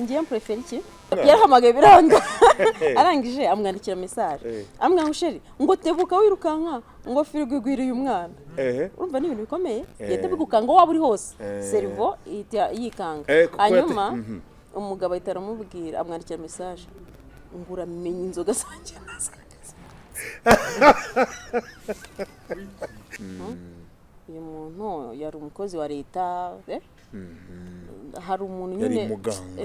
Ngiye mprefera iki? Yarahamagaye biranga, arangije amwandikira message, amwira ngo: "Chéri," ngo, "tebuka wirukanka," ngo, "firigo igwiriye umwana." Urumva ni ibintu bikomeye. Yahita bigukanga waba uri hose, cerveau ihita yikanga. Kuko Hanyuma umugabo ahita aramubwira, amwandikira message ngo: "Uramenye inzoga zanjye nazanze." Uyu muntu yari umukozi wa leta, eh? Hari umuntu Yari nyine muganga.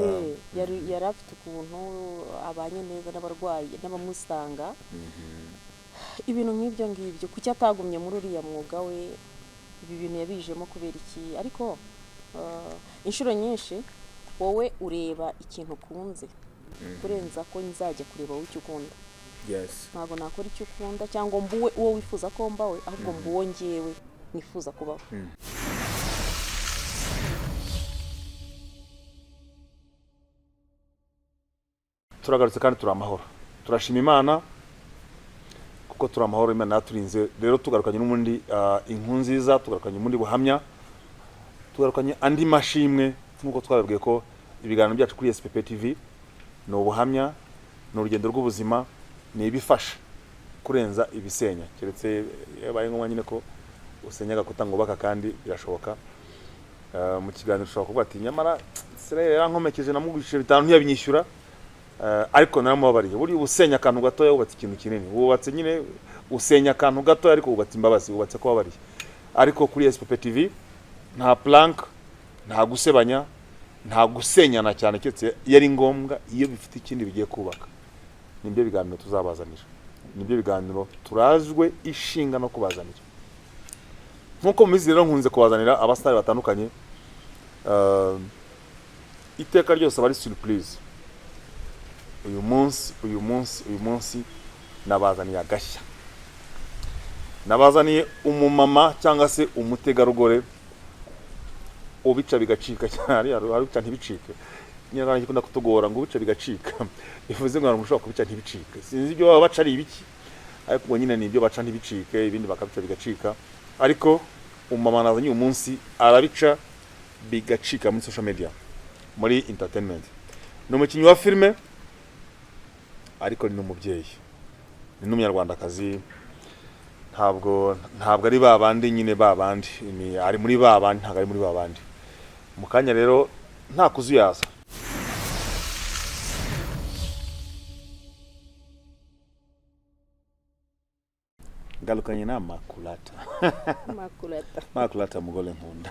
Yari afite ukuntu abanye neza n'abarwayi n'abamusanga, ibintu nk'ibyo ngibyo. Kuki atagumye muri uriya mwuga we? Ibi bintu yabijemo kubera iki? Ariko inshuro nyinshi wowe ureba ikintu ukunze kurenza ko nzajya kureba wowe icyo ukunda. Ntabwo nakora icyo ukunda cyangwa mbuwe uwo wifuza ko mbawe, ahubwo mbuwo ngewe nifuza kubaho. Turagarutse kandi turi amahoro, turashima Imana kuko turi amahoro, Imana yaturinze. Rero tugarukanye n'ubundi inkuru nziza, tugarukanye ubundi buhamya, tugarukanye andi mashimwe. Nk'uko twababwiye ko ibiganiro byacu kuri SPP TV ni ubuhamya, ni urugendo rw'ubuzima, ni ibifasha kurenza ibisenya, keretse iyo bibaye ngombwa nyine ko usenya agakuta ngo ubaka, kandi birashoboka. Mu kiganiro ushobora kuvuga ati: "Nyamara Israel yarankomekeje, namugurishije bitanu ntiyabinyishyura, ariko naramubabariye." Buriya uba usenya akantu gatoya wubatse ikintu kinini, wubatse nyine, usenya akantu gatoya ariko wubatse imbabazi, wubatse ko wababariye. Ariko kuri SPP TV nta prank, nta gusebanya, nta gusenyana cyane, keretse iyo ari ngombwa, iyo bifite ikindi bigiye kubaka. Nibyo biganiro tuzabazanira, nibyo biganiro turazwe ishinga no kubazanira. Nk'uko mubizi rero, nkunze kubazanira abasitari batandukanye. Iteka ryose aba ari surprise. Uyu munsi nabazaniye agashya, nabazaniye umumama cyangwa se umutegarugori ubica bigacika cyane. Hari ubica ntibicike. Ikinyarwanda gikunda kutugora, ngo ubica bigacika bivuze ngo hari umuntu ushobora kubica ntibicike. Sinzi ibyo baba baca ari ibiki, ariko ubwo nyine ni ibyo baca ntibicike, ibindi bakabica bigacika. Ariko umumama nazanye uyu munsi arabica bigacika muri social media, muri entertainment. Ni umukinnyi wa filime, ariko ni n'umubyeyi, ni n'umunyarwandakazi. Ntabwo ari ba bandi nyine, ba bandi ni ari muri ba bandi, ntabwo ari muri ba bandi. Mu kanya rero nta kuzuyaza. Ngarukanye na Makulata. Makulata. Makulata, mugore nkunda.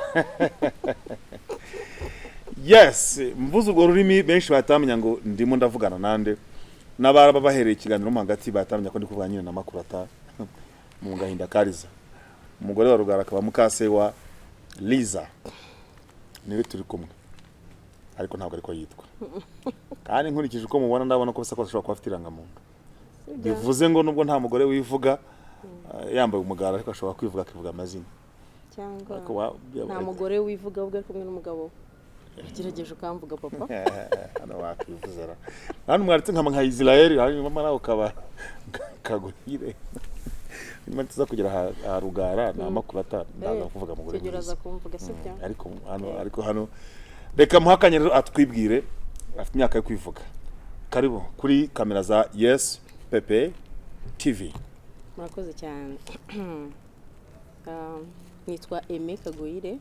Yes, mvuze urwo rurimi benshi batamenya ngo ndimo ndavugana nande, n'abaraba bahereye ikiganiro mo hagati batamenya ko ndi kuvuga nyine na Makulata mu gahinda kariza, umugore wa Rugara akaba mukase wa Liza. Niwe turi kumwe, ariko ntabwo ariko yitwa. Kandi nkurikije uko mubona, ndabona ko bisa ko ashobora kuba afite irangamuntu, bivuze ngo nubwo nta mugore wivuga yambaye umugara, ariko ashobora kwivuga akivuga amazina. Cyangwa Ariko nta mugore wivuga ubwo ari kumwe n'umugabo we. Ugerageje ukamvuga papa. Hano wakwivuza ra, hano mwaritse nka Israel, hanyuma nawe ukaba Kagwire. Nyuma tuza kugera aha Rugara na Makurata, ndaza kuvuga mugore Icyo gihe mwiza. uraza kumvuga, sibyo? Ariko hano reka muhakanye rero atwibwire, afite imyaka yo kwivuga. Karibu kuri kamera za Yes Pepe TV. Murakoze cyane. Nitwa Aime Kagoyire,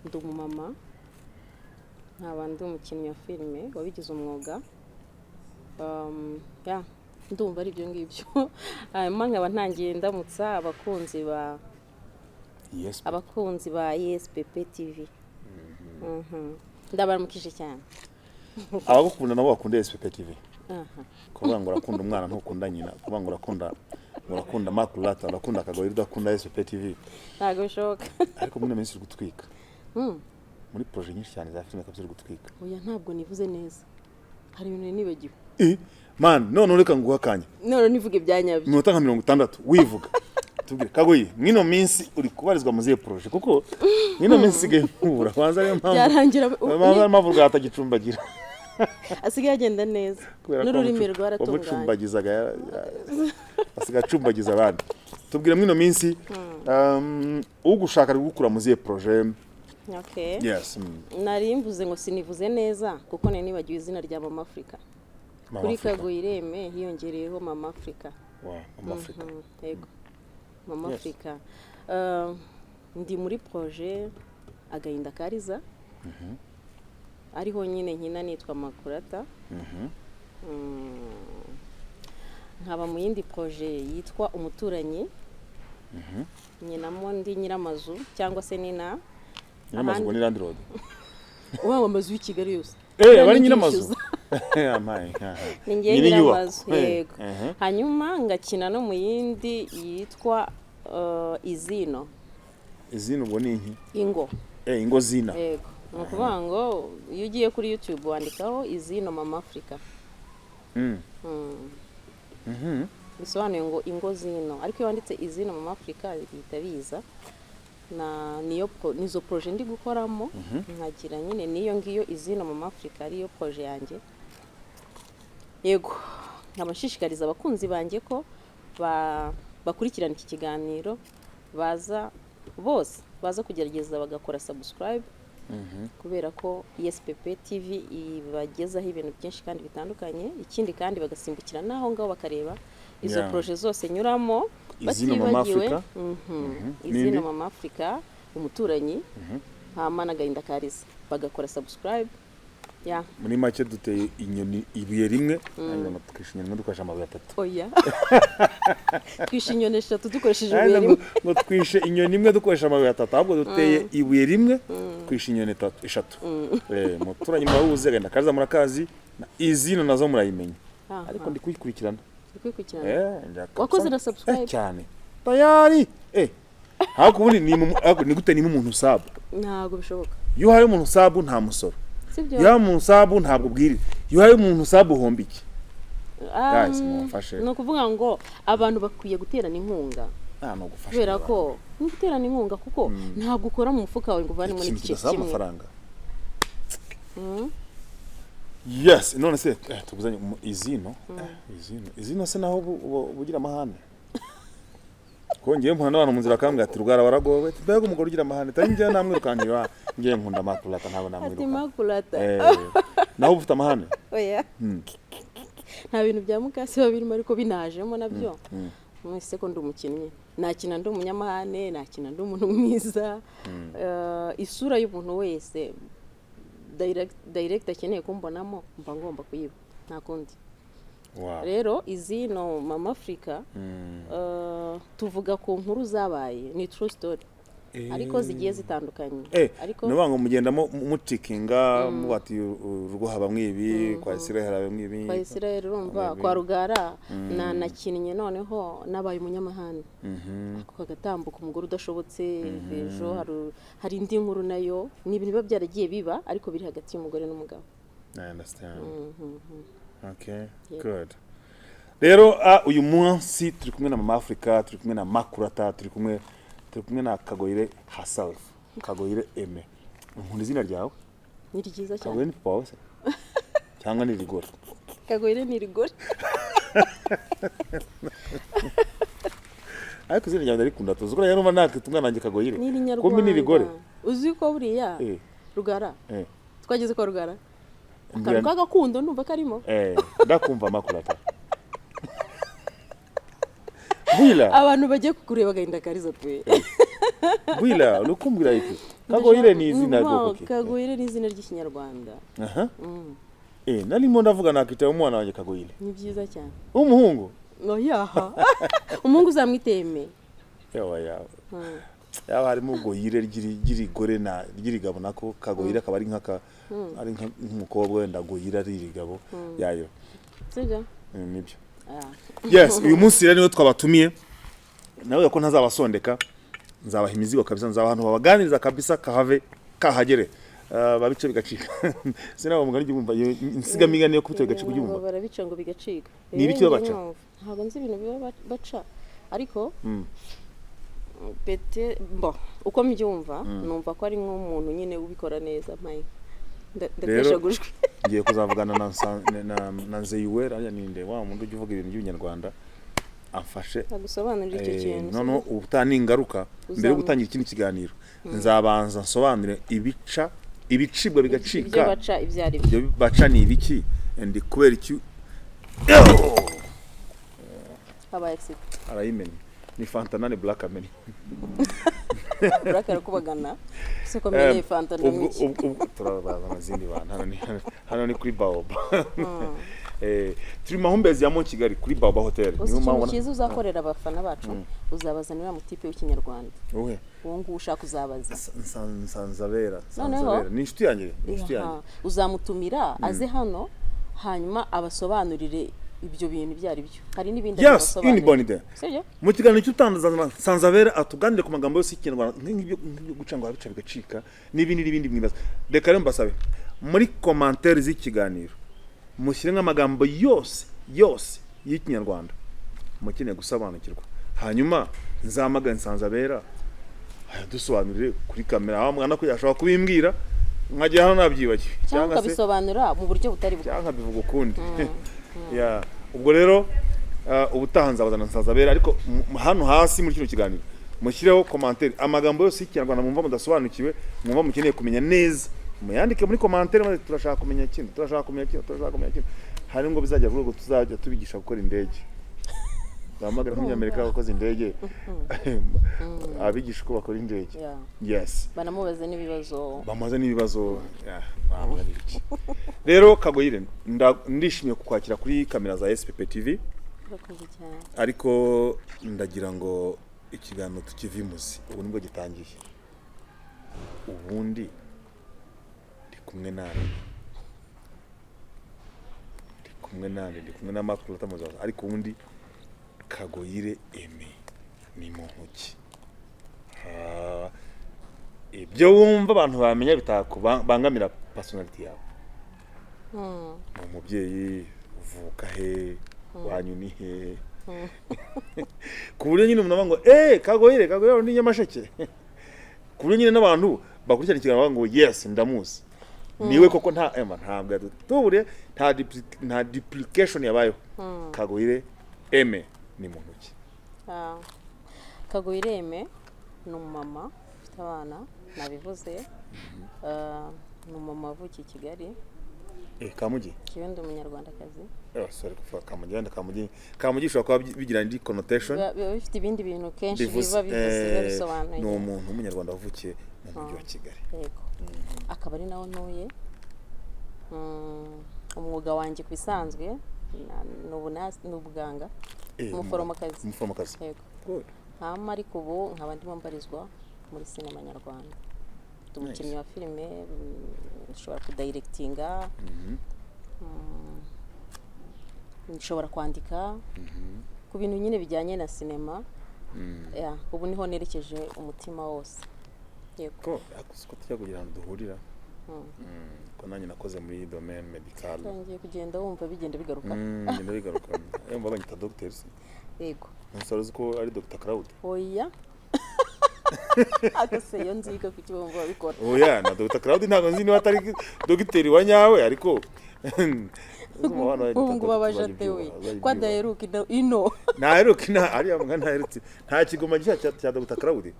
ndi umumama, nkaba ndi umukinnyi wa filime wabigize umwuga. Yeah, ndumva ari ibyo ngibyo. Hanyuma nkaba ntangiye ndamutsa abakunzi ba Yes. abakunzi ba YesPP TV. Ndabaramukije cyane. Abagukunda nabo bakunda Yes Pepe TV. Aha. Kuvuga ngo urakunda umwana ntukunda nyina, kuvuga ngo urakunda Makulata, urakunda Kagoyire udakunda Yes Pepe TV, Ntabwo bishoboka. Ariko muri ino minsi uri gutwika muri projet nyinshi cyane za filime kabisa, uri gutwika. Oya, ntabwo nivuze neza, hari ibintu nibagiwe. Man, none reka nguhe akanya. None nivuge ibya nyabyo. Iminota nka 60 wivuga. Tubwire Kagoyi, mw'ino minsi uri kubarizwa mu zihe projet? Kuko mw'ino minsi isigaye nkubura, wanza ariyo mpamvu. Byarangira. Wanza ariyo mpamvu rwatagicumbagira. Asigaye agenda neza. Kubera ko N'ururimi rwaratunganye. wamucumbagizaga, asigaye acumbagiza abandi. Tubwire mw'ino minsi, ugushaka ari gukura mu zihe projet? Okay. Yes. Nari mvuze ngo sinivuze neza kuko nari nibagiwe izina rya Mama Africa. Mama Kuri Africa. Kagoyire hiyongereyeho Mama Africa. Wow, Mama Africa. Yego, Mama Africa. Ndi muri projet Agahinda Kariza, ariho nyine nkina nitwa Makurata. Nkaba mu yindi projet yitwa Umuturanyi, nkinamo ndi nyiramazu cyangwa se nina. Nyiramazu ngo ni landlord? Uba amazu y'i Kigali yose. Eh, abari nyiramazu. Nishyuza. Amaye. Ni ngewe Nyir'inyubako. nyiramazu, yego. Hanyuma ngakina no mu yindi yitwa Izino. Izina ubwo ni inki? Ingo. Eh, ingo zina. Yego, ni ukuvuga ngo iyo ugiye kuri YouTube wandikaho Izino Mama Africa. Bisobanuye ngo ingo zino, ariko iyo wanditse Izino Mama Africa bihita biza. Na niyo nizo projet ndi gukoramo, nkagira nyine niyo ngiyo Izino Mama Africa ariyo projet yanjye. Yego, nkaba nshishikariza abakunzi banjye ko bakurikirana iki kiganiro, baza bose baza kugerageza bagakora subscribe, kubera ko ISPP TV ibagezaho ibintu byinshi kandi bitandukanye. Ikindi kandi bagasimbukira n'aho ngaho bakareba izo projet zose nyuramo. Izino Mama Batibagiwe Africa. Izino N'indi? Mama Africa, Umuturanyi, hama n'Agahinda Kariza, bagakora subscribe ya. Muri make duteye inyoni ibuye rimwe, hanyuma ngo tukisha inyoni imwe dukoresha amabuye atatu. Oya, twishe inyoni eshatu dukoresheje Nanjye ibuye ngo rimwe. Ngo twishe inyoni imwe dukoresha amabuye atatu, ahubwo duteye ibuye rimwe twishe inyoni eshatu. Eh, Umuturanyi murawuzi, Agahinda Kariza murakazi, na Izino nazo murayimenya. Ariko ndi kuyikurikirana. Kuyikurikirana. Eh, njya Wakoze na subscribe? Eh, cyane, tayari. Eh, ariko ubundi ariko ni gute nima umuntu sub? Ntabwo bishoboka. Iyo uhaye umuntu sub nta musoro. Sibyo? Iyo uhaye umuntu sub ntabwo bwirira. Iyo uhaye umuntu sub uhomba iki? Guys, mumfashe. Ni ukuvuga ngo abantu bakwiye guterana inkunga. Nta no gufasha Kubera abantu. ko ni guterana inkunga, kuko ntabwo ukora mu mufuka wawe ngo uvanemo Ikintu n'igice kidasaba kimwe. amafaranga. Yes, none se tuguzanye Izino, Izino se naho ubugira amahane? Ko ngiye mpura n'abantu mu nzira bakambwira ati: "Rugara waragowe." Ati: "Mbega umugore ugira amahane!" Tari njyewe namwirukankira, ngiye nkunda Makurata, ntabwo Ati namwiruka. Makurata. Eh, naho uba ufite amahane? Oya, nta bintu bya mukasi biba birimo, ariko binajemo nabyo mwese ko ndi umukinnyi, nakina ndi umunyamahane, nakina ndi umuntu mwiza. Isura y'umuntu wese direct akeneye kumbonamo mba ngomba kuyiba, nta kundi. Rero Izino Mama Africa, tuvuga ku nkuru zabaye, ni true story, ariko zigiye zitandukanye. Eh, ariko ni ukuvuga ngo mugendamo mutikinga muba ati urugo habamwo ibi, kwa Israel habamwo ibi. Kwa Israel, urumva, Ibi. kwa Rugara nakinnye noneho nabaye umunyamahane, ako kagatambuka umugore udashobotse. Ejo hari indi nkuru nayo, ni ibintu biba byaragiye biba ariko biri hagati y'umugore n'umugabo. I understand. Okay, Yeah. good. Rero uyu munsi turi kumwe na Mama Africa, turi kumwe na Makurata, turi kumwe na Kagoyire herself, Kagoyire Aime. Nkunda izina ryawe. Ni ryiza cyane. Kagoyire ni papa wawe se? Cyangwa ni rigore? Kagoyire ni rigore. Ariko izina ryawe ndarikunda, tuzi ko rero numva nakita umwana wanjye Kagoyire. Ni irinyarwanda. Kumbi ni rigore. Uzi ko buriya Rugara, twageze kwa Rugara, akantu k'agakundo ndumva karimo. Eh, ndakumva Makurata. Bwila, Abantu bagiye kukureba Agahinda Kariza pe. Bwila, uri iki? Kagoyire ni izina Ndashaka- bwoko ki? Kagoyire ni izina ry'Ikinyarwanda. Aha. Eh, narimo ndavuga nakita umwana wanjye Kagoyire. Ni byiza cyane. Umuhungu. Oyaha, umuhungu uzamwiteme. Yawa yawa. Yaba harimo goyire ry'irigore na ry'irigabo, nako Kagoyire akaba ari nk'aka ari nk'umukobwa, wenda goyire ari irigabo yayo. Sibyo? Nibyo. Ah. Yes, uyu munsi rero niwe twabatumiye. Nawe ko ntazabasondeka, nzabaha imizigo kabisa, nzabaha ahantu babaganiriza kabisa kahave kahagere. Babice bigacika. Sinaba mugani ujya wumva iyo insigamigani yo kubica bigacika, ujya Ngo wumva? barabica ngo bigacika. Ni ibiki Eh, babaca? njye ntabwo nzi ibintu biba baca, ariko pete bo uko mbyumva numva ko ari nk'umuntu nyine ubikora neza mpaye ndateshagujwe. Ngiye kuzavugana na Nzeyuwera, ariya ninde wa wundi ujya uvuga ibintu by'ibinyarwanda. Amfashe. Agusobanurira icyo kintu. Noneho ubutaha ningaruka, mbere yo gutangira ikindi kiganiro, nzabanza nsobanure ibica, ibicibwa bigacika. Ibyo baca ibyo ari byo. Ibyo baca ni ibiki and kubera iki? Habaye accident. Arayimena, ni fanta nane black ameni. Black arakubagana si ko amenyeye fanta na Ubwo miki. Ubwo turabazana izindi bantu. Hano ni kuri Baoba. Turi mu mahumbezi ya Mont Kigali kuri Baoba Hotel. Uzi Niyo ikintu mpamvu cyiza uzakorera abafana bacu? Uzabazanira mutipe w'Ikinyarwanda. Uhe? Uwo nguwo ushaka uzabaza. Nsanzabera. Noneho- Nsanzabera ni inshuti yanjye, ni inshuti yanjye. Aha, uzamutumira aze hano, hanyuma abasobanurire ibyo bintu ibyo ari byo. Hari n'ibindi Yes. azabasobanurira. Une bonne idée. Sibyo? Mu kiganiro cy'utandaza, Nsanzabera atuganire ku magambo yose y'Ikinyarwanda, nk'ibyo guca ngo abica bigacika n'ibindi n'ibindi mwibaza. Reka rero mbasabe, muri commentaire z'ikiganiro mushyire nk'amagambo yose yose y'Ikinyarwanda mukeneye gusobanukirwa, hanyuma nzamagane Nsanzabera ayadusobanurire kuri kamera. Aho mwana ko yashobora kubimbwira nkajya hano nabyibagiwe. Cyangwa se ukabisobanura mu buryo butari bwo. Cyangwa nkabivuga ukundi. Yeah. Ubwo rero ubutaha nzabazana Nsanzabera, ariko hano hasi muri kino kiganiro mushyireho commentaire, amagambo yose y'Ikinyarwanda mwumva mudasobanukiwe, mwumva mukeneye kumenya neza, muyandike muri commentaire, maze turashaka kumenya kino, turashaka kumenya kino, turashaka kumenya kino. Hari ngo bizajya ku rwego tuzajya tubigisha gukora indege. Bahamagara nk'Umunyamerika wakoze indege, abigisha uko bakora indege. Yes. Banamubaze n'ibibazo. Bamaze n'ibibazo. Yeah, bamubaza n'ibiki. Rero Kagoyire, ndishimiye kukwakira kuri kamera za SPP TV. Urakoze cyane. Ariko ndagira ngo ikiganiro tukive imuzi, ubu nibwo gitangiye. Ubundi ndi kumwe nande? Ndi kumwe nande? Ndi kumwe na Mark Rutamuzi, ariko ubundi Kagoyire Aime ni muntu ki? Ah, ibyo wumva abantu bamenya bitakubangamira personality yawe. Ni umubyeyi, uvuka he, wanyu ni he, ku buryo nyine umuntu avuga ngo eee Kagoyire, Kagoyire ni Nyamasheke, ku buryo nyine n'abantu bakurikirana ikiganiro bavuga ngo yes, ndamuzi, niwe koko. Nta ema, ntabwo yadutuburiye, nta duplication yabayeho. Kagoyire Aime ni muntu ki? Ah, Kagoyire Aime ni umumama ufite abana, nabivuze. Ah, ni umumama wavukiye i Kigali. Kamugi. Kiwe ndi Umunyarwandakazi. Sorry kuvuga Kamugi, wenda Kamugi bishobora kuba bigira indi connotation. Biba bifite ibindi bintu kenshi. Bivuze Biba bivuze, biba bisobanuye. Ni umuntu w'Umunyarwanda wavukiye mu mujyi wa Kigali. Yego, akaba ari naho ntuye. Umwuga wanjye ku bisanzwe ni ubuganga. Umuforomokazi. Umuforomokazi. Yego. Good. Hama ariko ubu nkaba ndimo mbarizwa muri sinema nyarwanda, ndi umukinnyi wa filime, nshobora kudirectinga, nshobora kwandika ku bintu nyine bijyanye na sinema. Yeah, ubu niho nerekeje umutima wose, yego. Ko ariko siko tujya kugira ahantu duhurira. Ko nanjye nakoze muri domaine médicale. Utangiye kugenda wumva bigenda bigaruka. Ngenda bigaruka. Yumva banyita docteur se? Yego. Umusore uzi ko ari Dr Claude? Oya, agase iyo nzika kuki bumva babikora? Oya, na Dr Claude ntabwo nzi niba atari dogiteri wa nyawe, ariko Ubu ngubu abaje atewe ko adaheruka ino. Ntaheruka ina ariya mbwa, ntaherutse, nta kigoma gishya cya Dr Claude.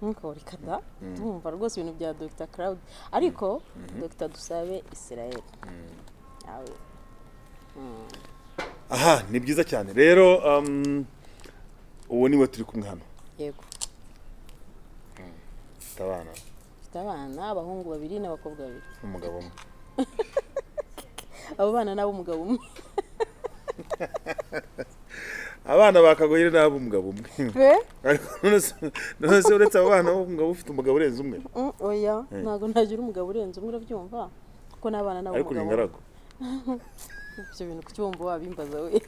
Nkuko reka da, tumva rwose ibintu bya Dr Claude, ariko Dr Dusabe Israel nawe. Aha ni byiza cyane rero. Uwo niwe turi kumwe hano. Yego. Ufite abana? Mfite abana, abahungu babiri n'abakobwa babiri. N'umugabo umwe. Abo bana n'ab'umugabo umwe. Abana ba Kagoyire n'ab'umugabo umwe. Pe. Ariko none se uretse abo bana b'umugabo, ufite umugabo urenze umwe? Oya, ntabwo nagira umugabo urenze umwe, urabyumva kuko n'abana Ariko uri n'ab'umugabo umwe. ingaragu. Ibyo bintu kuki wumva wabimbaza we?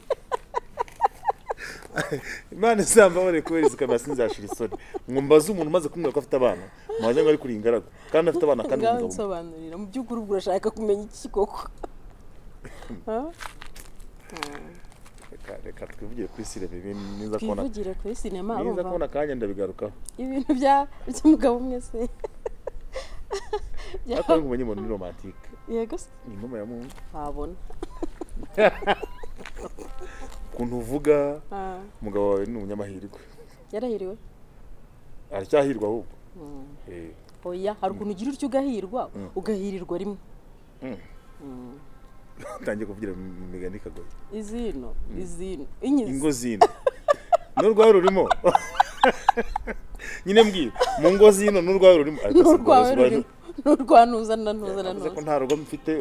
Imana izambabare kubera izi kamera, sinzashira isoni ngo mbaze umuntu umaze kumbwira ko afite abana, mubaze ngo ariko uri ingaragu kandi afite abana kandi Ngaho umugabo umwe. nsobanurira, mu by'ukuri ubwo urashaka kumenya iki koko? Ha? Reka twivugire kuri sinema ibi, niza kubona Twivugire kuri sinema. Niza Urumva kubona akanya ndabigarukaho. Ibintu by'umugabo umwe se? Ariko ngo umenye umuntu ni romantique. Yego se. Ni inuma ya Mungu. Wabona. Ukuntu uvuga, Ah, umugabo wawe ni umunyamahirwe. Yarahiriwe. Aracyahirwa ahubwo. Oya, hari ukuntu ugira utyo ugahirwa, ugahirirwa rimwe. Utangiye kuvugira mu migani kagoye. Izino izino inyizi. Ingo zino n'urwawe rurimo nyine, mbwira, mu ngo zino n'urwawe rurimo. Ariko si N'urwawe urwawe. Rurimo n'urwa ntuza na ntuza na Navuze ko ntuza. nta rugo mfite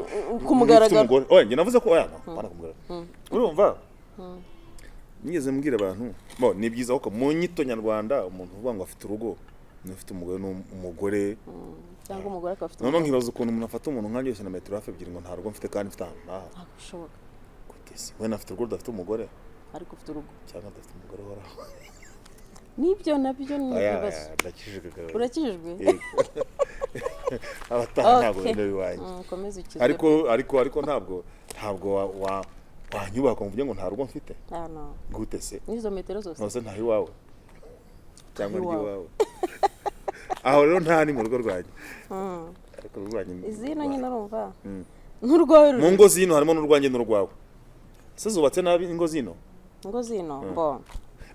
Ku mugaragaro. mfite umugore. Oya, njye navuze ko oya, no, apana ku mugaragaro. Urumva, nigeze mbwira abantu bo ni byiza kuko mu nyito nyarwanda umuntu uvuga ngo afite urugo ni ufite umugore n'umugore. Cyangwa umugore akaba afite Noneho umugabo. nkibaza ukuntu umuntu afata umuntu nkanjye wese na metero hafi 2 ngo nta rugo mfite kandi mfite ahantu n'aha. Ntabwo bishoboka. Gute se? Wenda afite urugo rudafite umugore. Ariko ufite urugo. Cyangwa adafite umugore uhoraho. Nibyo nabyo ni Oya, ibibazo. oya, ndakijijwe kagoye. Urakijijwe? Yego. Abataha ntabwo Okay. bemewe iwanjye. Komeza ukizwe. Ariko ntabwo wanyubaka ngo mvuge ngo nta rugo mfite. Ah, no. Gute se? N'izo metero zose. Nose ntaho iwawe cyangwa Iwawe. ry'iwawe aho rero nta ni mu rugo rwanjye, ariko urugo rwanjye Izino nyine urumva n'urwawe Mu ruri ngo zino harimo n'urwanjye n'urwawe. Se zubatse nabi ingo zino? Ngo zino mbona.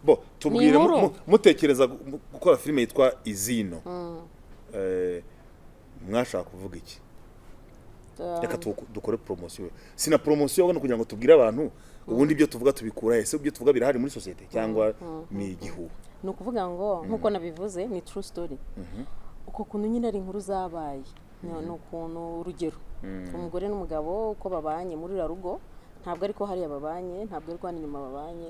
Bo tubwire, Ni inkuru. mutekereza gukora filime yitwa Izino, mwashaka kuvuga iki? Reka dukore poromosiyo, sina poromosiyo ahubwo ni kugira ngo tubwire abantu ubundi ibyo tuvuga tubikura he. Ese ibyo tuvuga birahari muri sosiyete cyangwa ni igihuha? Ni ukuvuga ngo nk'uko nabivuze, ni true story. Uko kuntu nyine ari inkuru zabaye, ni ukuntu, urugero, umugore n'umugabo uko babanye muri uriya rugo ntabwo ariko hariya babanye, ntabwo ariko hano inyuma babanye.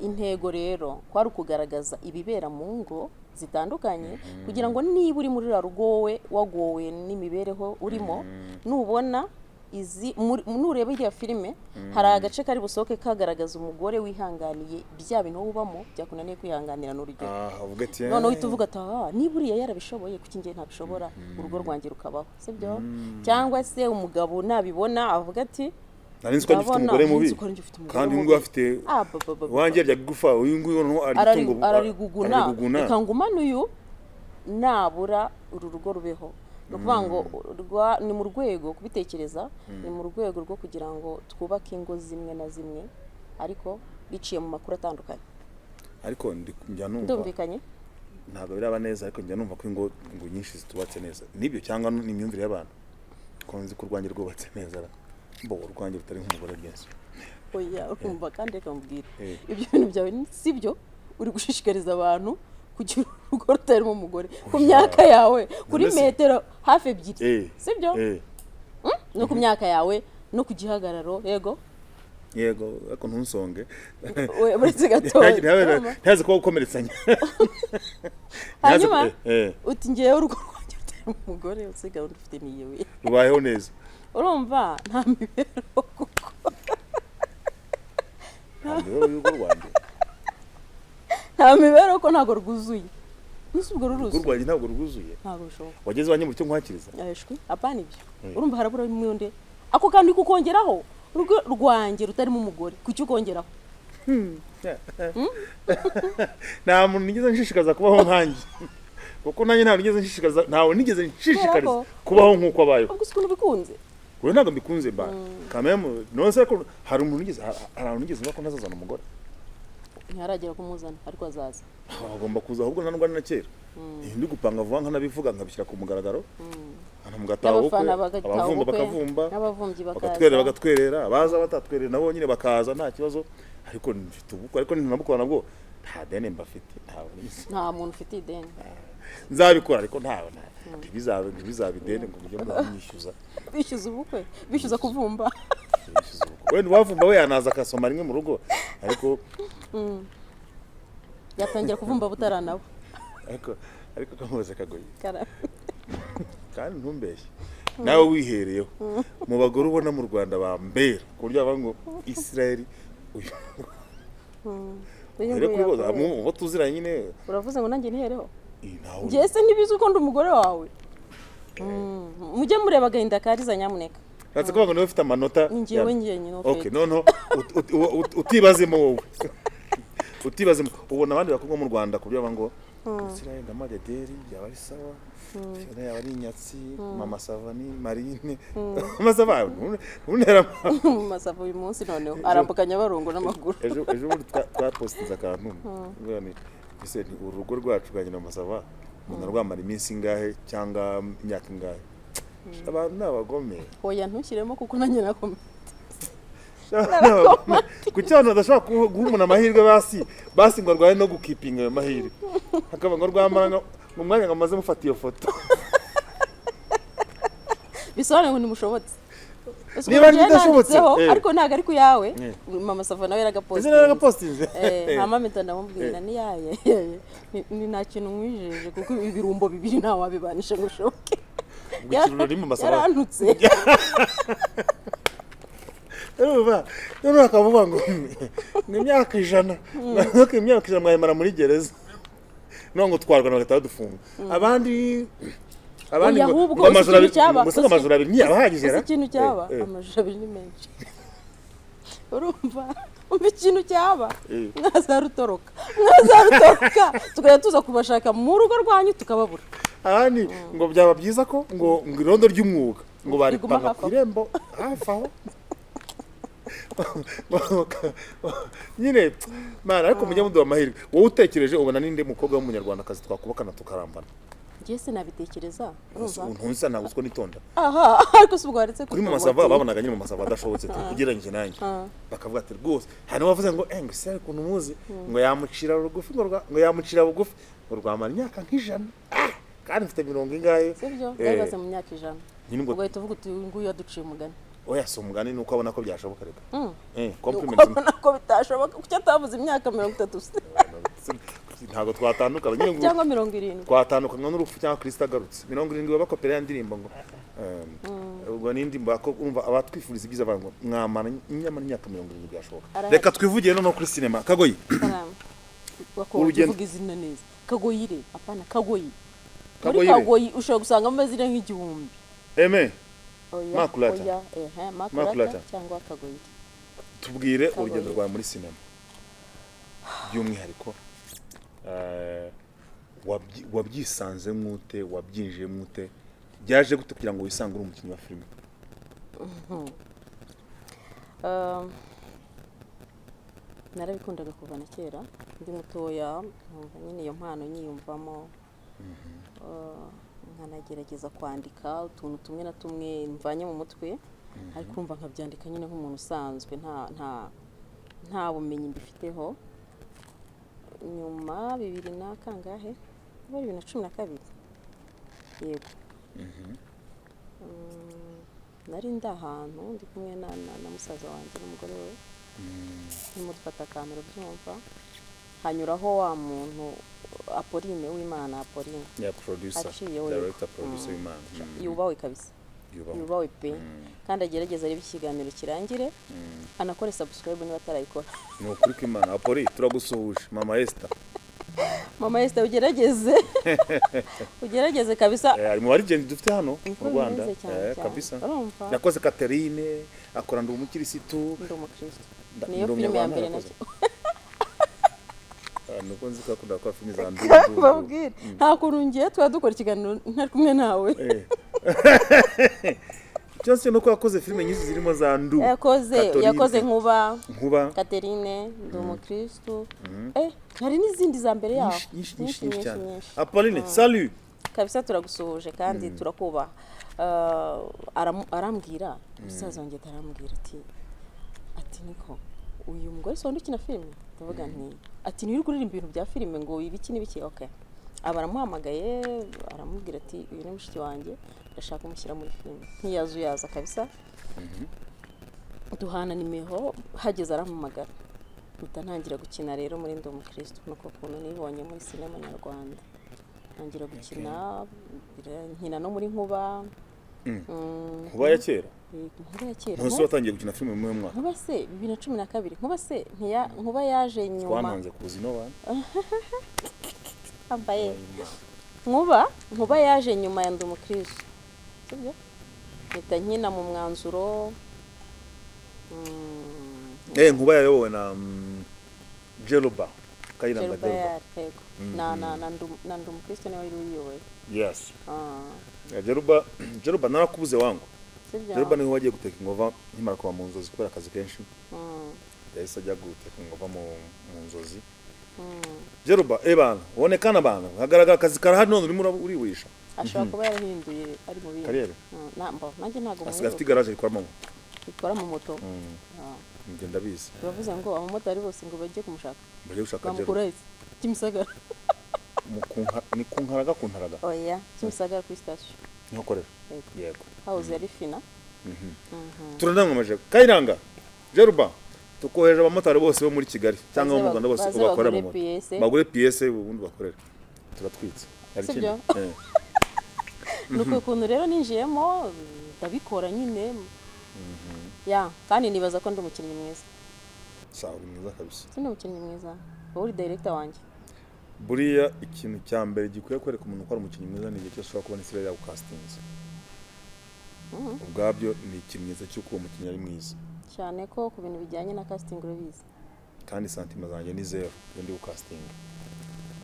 Intego rero kwari ukugaragaza ibibera mu ngo zitandukanye, kugira ngo niba uri muri uriya rugo wowe wagowe n'imibereho urimo, nubona izi nureba iriya filime, hari agace kari busohoke kagaragaza umugore wihanganiye bya bintu wowe ubamo byakunaniye kwihanganira, n'urugero. Ah, uvuga ati Noneho uhita uvuga ati: "Ah, niba uriya yarabishoboye, kuki njye ntabishobora?" Urugo rwanjye rukabaho, sibyo? Cyangwa se umugabo nabibona avuga ati: "Nari nzi ko ngifite "Ndabona, umugore mubi, nzi ko njye ufite umugore kandi uyu mubi." nguyu afite Ah, ba, ba, ba, ba. wanjye arya igufa, uyu nguyu noneho arya itungo, arariguguna. Arariguguna. Reka ngumane uyu, nabura uru rugo rubeho. Ni ukuvuga ngo ni mu rwego kubitekereza, ni mu rwego rwo kugira ngo twubake ingo zimwe na zimwe, ariko biciye mu makuru atandukanye. Ariko njya numva Ndumvikanye. Ntabwo biraba neza, ariko njya numva ko ingo ngo nyinshi zitubatse neza. Nibyo cyangwa ni imyumvire y'abantu? Ko nzi ko urwanjye rwubatse neza ra. Bo urwanjye rutari nk'umugore byenshi. Oya, urumva, kandi reka mubwire, ibyo bintu byawe si byo. Uri gushishikariza abantu kugira urugo rutarimo umugore ku myaka yawe, kuri None se- metero hafi 2, sibyo? Eh. No ku myaka yawe no ku gihagararo, yego. Yego, ariko ntunsonge. Uretse gatoya. Ntihaze kuba gukomeretsanya. Hanyuma Eh, uti: "Ngewe urugo rwanjye rutarimo umugore." Usigaye undi ufite niyewe. Rubayeho neza. Urumva nta mibereho kuko Nta mibereho y'urugo rwanjye. Nta mibereho ko ntabwo rwuzuye. Nese ubwo Urugo ruruzuye? rwanjye ntabwo rwuzuye. Ntabwo bishoboka. Wageze iwanjye mu cyo nkwakiriza. Yashwi, apana ibyo. Urumva harabura imwe ako kandi kukongeraho urugo rwanjye rutarimo umugore, kuki ukongeraho? Nta muntu nigeze nshishikaza kubaho nkanjye, kuko nanjye ntawe nigeze nshishikaza, ntawe nigeze nshishikariza Kubera ko- kubaho nk'uko abayeho. Ubwo si ukuntu bikunze. Wowe ntabwo mbikunze mba kamemu. None se ko hari umuntu nigeze, hari ahantu nigeze mvuga ko ntazazana umugore? Ntiharagera kumuzana, ariko azaza. Agomba kuza ahubwo, nta nubwo ari na kera. Ndi gupanga vuba nkanabivuga, nkabishyira ku mugaragaro, hano mugataha ubukwe, N'abafana bagataha abavumba ubukwe, bakavumba, n'abavumbyi bakaza. Bagatwerera bagatwerera, abaza batatwerera nabo nyine bakaza, nta kibazo. Ariko mfite ubukwe, ariko ninabukora nabwo nta deni mbafite, ntawe nigeze. Nta muntu ufite ideni. Nzabikora, ariko ntawe ntibizabe ideni ngo mujye munyishyuza. Bishyuza ubukwe, bishyuza kuvumba. Bishyuza ubukwe. Wenda uwavumba we yanaza akasoma rimwe mu rugo, ariko Yatangira kuvumba butaranabo. Ariko kamubaze kagoye. Karame. Kandi ntumbeshye, nawe wihereyeho, mu bagore ubona mu Rwanda bambera ku buryo bavuga ngo Israel uyu Uyu uhere nguyu kuri bose, yakoreye. mu bo tuziranye nyine. Uravuze ngo nanjye ntihereho? Nawe. Njye se ntibizwi ko ndi umugore wawe? Mujye mureba agahinda kariza, nyamuneka. Natse kuvuga ngo niwe ufite amanota. Ni njyewe njyenyine Okay. ufite. Noneho utibazemo, wowe utibazemo, ubona abandi bakobwa mu Rwanda ku buryo bavuga ngo Christella yenda Madederi yaba ari sawa, Fiona yaba ari Inyatsi, Mama Sava ni Marine. Mama Sava untera. Masava uyu munsi noneho arambuka Nyabarongo n'amaguru. Ejo bundi twapostinze akantu mvuga nti, ese ni urugo rwacu rwa nyina Mama Sava, umuntu arwamara iminsi ingahe cyangwa imyaka ingahe? Abantu ni abagome. Hoya, ntushyiremo kuko nanjye nakomeye. Kuki abantu badashobora guha umuntu amahirwe, basi basi ngo arwaye no gukipinga ayo mahirwe, hakaba ngo rwamara ngo umwanya ngo amaze mufata iyo foto? Bisobanuye ngo ntimushobotse. Ese Niba ubwo njyewe bidashobotse, nanditseho, eh. ariko ntabwo ari ku yawe. Eh. Mama Sava nawe Ese yaragapostinze. nawe yagapostinze? Eh, hama mpita ndamubwira niyaye ni nta kintu nkwijeje, kuko ibi birumbo bibiri ntawe wabibanisha ngo ushoboke. Gukina ururimi Mama Sava. Yarantutse. Urumva noneho bakavuga ngo ni imyaka 100, nuko imyaka 100 mwayimara muri gereza, none ngo twarwana bagahita badufunga abandi Oya, ngo ahubwo ngo uzi amajoro ikintu abiri cyaba? ngo se ngo amajoro abiri ntiyabahagije Uzi ra? ikintu cyaba? Eh, eh. Amajoro abiri ni menshi. Urumva, umva ikintu cyaba? Eh. Mwazarutoroka, mwazarutoroka, tukajya tuza kubashaka mu rugo rwanyu tukababura. Ahandi ngo byaba byiza ko ngo irondo ry'umwuga ngo Riguma baripanga hafi ku aho. irembo hafi aho nyine. Mana, ariko mujye muduha amahirwe. Wowe utekereje ubona ninde mukobwa w'umunyarwandakazi twakubakana tukarambana? Njye sinabitekereza, urumva? Ntuzi, ntabwo uziko nitonda. Aha, ariko si ubwo waretse Kuri Mama Sava, babonaga nyine Mama Sava adashobotse tu ugereranyije nanjye, bakavuga ati rwose hari n'uwavuze ngo ngo ese ukuntu muzi ngo yamucira rugufi, ngo yamucira bugufi ngo rwamara imyaka nk'100. Ah, kandi mfite mirongo ingahe? Sibyo? Eh, Byabaze mu myaka 100. Nyine ubwo Ugahita uvuga uti uyu nguyu yaduciye umugani. Oya, si umugani, ni uko abona ko byashoboka reka. Compliment. Ukabona ko bitashoboka, kuki atavuze imyaka 30 se? Ntabwo twatandukana nyine ngo Cyangwa 70. Twatandukanywa n'urupfu cyangwa Kristo agarutse. 70 bakopera ya ndirimbo ngo ubwo ni indirimbo ko urumva abatwifuriza ibyiza bavuga ngo mwamara nyamara imyaka 70 byashoboka. Arahari. Reka twivugire noneho kuri sinema Kagoyi. Salamu. Wakora Urugendo. uvuga izina neza, Kagoyire, apana Kagoyi. Muri Kagoyire. Kagoyi ushobora gusangamo amazina nk'igihumbi. Eme Oya, Makulata. oya, ehe, Makulata Makulata. cyangwa Kagoyire. Tubwire Kagoyi. urugendo rwawe muri sinema by'umwihariko, wabyisanze mwute, wabyinjiye mwute, byaje gute kugira ngo wisange uri umukinnyi wa filime? Narabikundaga kuva na kera ndi mutoya, nkumva nyine iyo mpano nyiyumvamo. Nkanagerageza kwandika utuntu tumwe na tumwe mvanye mu mutwe, ariko urumva nkabyandika nyine nk'umuntu usanzwe, nta bumenyi mbifiteho. Nyuma bibiri na kangahe, niba ari 2012, yego. Nari ndi ahantu ndi kumwe na musaza wanjye n'umugore we, turimo dufata akantu, urabyumva, hanyuraho wa muntu Apolline w'Imana, Apolline. Ya producer. Aciye we. Director, producer w'Imana. Yubahwe kabisa. Yubahwe. Yubahwe pe, kandi agerageze arebe ikiganiro kirangire, anakore subscribe niba atarayikora. Ni ukuri kw'Imana, Apoli, turagusuhuje. Mama Esther. Mama Esther, ugerageze, ugerageze kabisa. Ari mu barigenti dufite hano mu Niko Rwanda. bimeze cyane cyane. Kabisa. Urumva? Yakoze Catherine, akora Ndi Umukirisitu. Ndi Umukristo. Ndi Niyo filime ya Umunyarwanda mbere yakoze. nacyo. Ah, nuko nzi ko akunda gukora filime za ndu. Babwire, nta kuntu ngiye twaba dukora ikiganiro ntari kumwe nawe. Cyose nuko yakoze filime nyinshi zirimo za ndu. Yakoze Catherine. Yakoze Nkuba. Nkuba. Catherine, Ndi Umukristo, hari n'izindi za mbere yaho. Nyinshi, nyinshi, nyinshi cyane. Apolline, salut. Kabisa, turagusuhuje kandi turakubaha. Arambwira, umusaza wanjye arambwira ati niko uyu mugore si wundi ukina filime? Ndavuga nti, ati niwe uri kuririmba ibintu bya filime ngo ibiki n'ibiki. Okay, aba aramuhamagaye, aramubwira ati uyu ni mushiki wanjye, ndashaka kumushyira muri filime. Ntiyazuyaza kabisa, duhana nimero, hageze arampamagara, mpita ntangira gukina rero muri Ndi Umukristo. Nuko kuntu nibonye muri sinema nyarwanda, ntangira gukina, nkina no muri Nkuba. Nkuba ya kera? Nkuba ya kera. Ntuzi watangiye gukina filime mu mwaka? Nkuba se 2012, Nkuba se ntiya, Nkuba yaje nyuma. Twantanze kuza ino bana. Ambaye Nkuba yaje nyuma ya Ndi Umukristo, sibyo? Mpita nkina mu Mwanzuro. Nkuba yayobowe na Jeroba. Kayiranga Jeruba. Jerubayari, yego. Na ndi umukristo niwe wari uyiyoboye. Yes. Ah, Ya, Jeruba, Jeruba narakubuze wangu. Sibyo? Jeruba niwe wagiye guteka ingova nkimara kuva mu nzozi kubera akazi kenshi. Yahise ajya guteka ingova mu nzozi. Jeruba, bana, ubonekana bana, hagaragara akazi karahari none urimo uriburisha. Ashobora kuba yarahinduye ari mu bindi. Carrière. Nanjye ntabwo Asigaye afite muheruka. igaraje rikoramo. Rikora mu moto. Ah, Njye ndabizi. Uravuze ngo abamotari bose ngo bajye kumushaka. Mbere gushaka Jeruba. Bamukura he? Kimisagara. Ni kunkaraga kuntaraga. Oya, Kimisagara kuri station. Niho akorera. Yego. Yego. House yari fina. Turanamwamaje. Kayiranga. Jeruba. Tukoheje abamotari bose bo muri Kigali cyangwa bo mu Baze Rwanda bose baze bakorera bagure mu moto. piyese. Bagure piyese ubundi bakorere. Turatwitse. Hari ikindi? Sibyo? Eh. Nuko ukuntu rero ninjiyemo ndabikora nyine. Ya, kandi nibaza ko ndi umukinnyi mwiza. Sawa, uri mwiza kabisa. Si ndi umukinnyi mwiza? Wowe uri director wanjye. Buriya ikintu cya mbere gikwiye kwereka umuntu ko ari umukinnyi mwiza ni igihe cyose ushobora kubona isura yagukasitinze. Ubwabyo ni ikimenyetso cy'uko uwo mukinnyi ari mwiza. Cyane ko ku bintu bijyanye na casting urabizi. Kandi santima zanjye ni zero iyo ndi gukasitinga.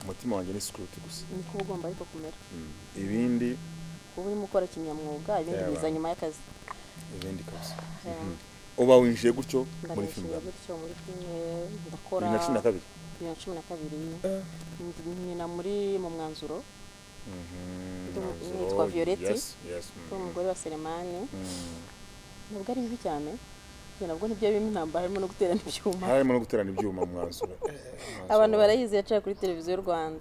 Umutima wanjye ni script gusa. Niko uba ugomba ariko kumera. Ibindi Uba urimo ukora kinyamwuga, ibindi Yeah, biza nyuma y'akazi. Ibindi kabisa. Yeah. Uba winjiye gutyo muri filime Ndaninjiye bwa mbere. gutyo muri filime, ndakora. 2012. 2012. Nkina muri mu mwanzuro. Nitwa Violette. Yes. Ndi umugore wa Selemani. Nubwo ari bibi cyane. Njye nabwo nibyo birimo intambara, harimo no guterana ibyuma. Harimo no guterana ibyuma mu mwanzuro. Abantu barayizi, yacaye kuri televiziyo y'u Rwanda.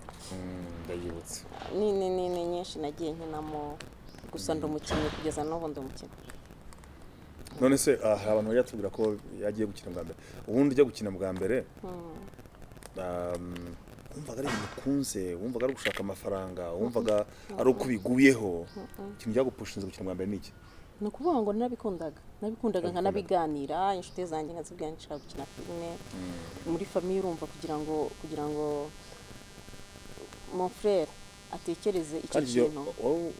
Ndayibutse. Ni nyinshi nagiye nkinamo, gusa ndi umukinnyi, kugeza n'ubu ndi umukinnyi. None se hari abantu bajya batubwira ko yagiye gukina bwa mbere, ubundi ujya gukina bwa mbere wumvaga ari ibintu ukunze, wumvaga ari ugushaka amafaranga, wumvaga ari uko ubiguyeho? Ikintu cyagupushinze gukina bwa mbere ni iki? Ni ukuvuga ngo narabikundaga, nabikundaga nkanabiganira inshuti zanjye, nkazibwira nshaka gukina filime. Muri famille urumva, kugira ngo mon frère atekereze icyo Kandi ibyo kintu.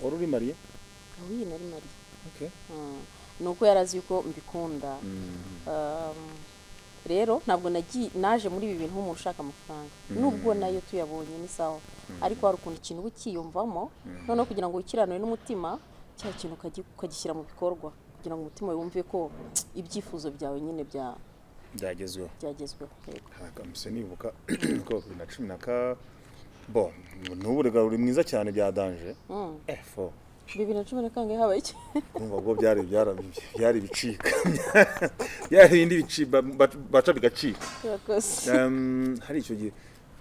Wari uri marié? Oui, nari marié. Okay. Ni uko yari azi yuko mbikunda. Rero ntabwo nagiye naje muri ibi bintu nk'umuntu ushaka amafaranga, nubwo nayo tuyabonye ni sawa, ariko hari ukuntu ikintu uba ukiyumvamo, noneho kugira ngo wikiranure n'umutima, cya kintu ukagishyira mu bikorwa kugira ngo umutima wumve ko ibyifuzo byawe nyine byagezweho. Byagezweho, yego. Ntabwo nibuka ko bibiri na cumi na ka bo n'ubu rega uri mwiza cyane bya danger. Fo. 2010 habaye iki? Kumva ubwo byari ibicika, byari ibindi bicika baca bigacika. Urakoze. Hari icyo gihe,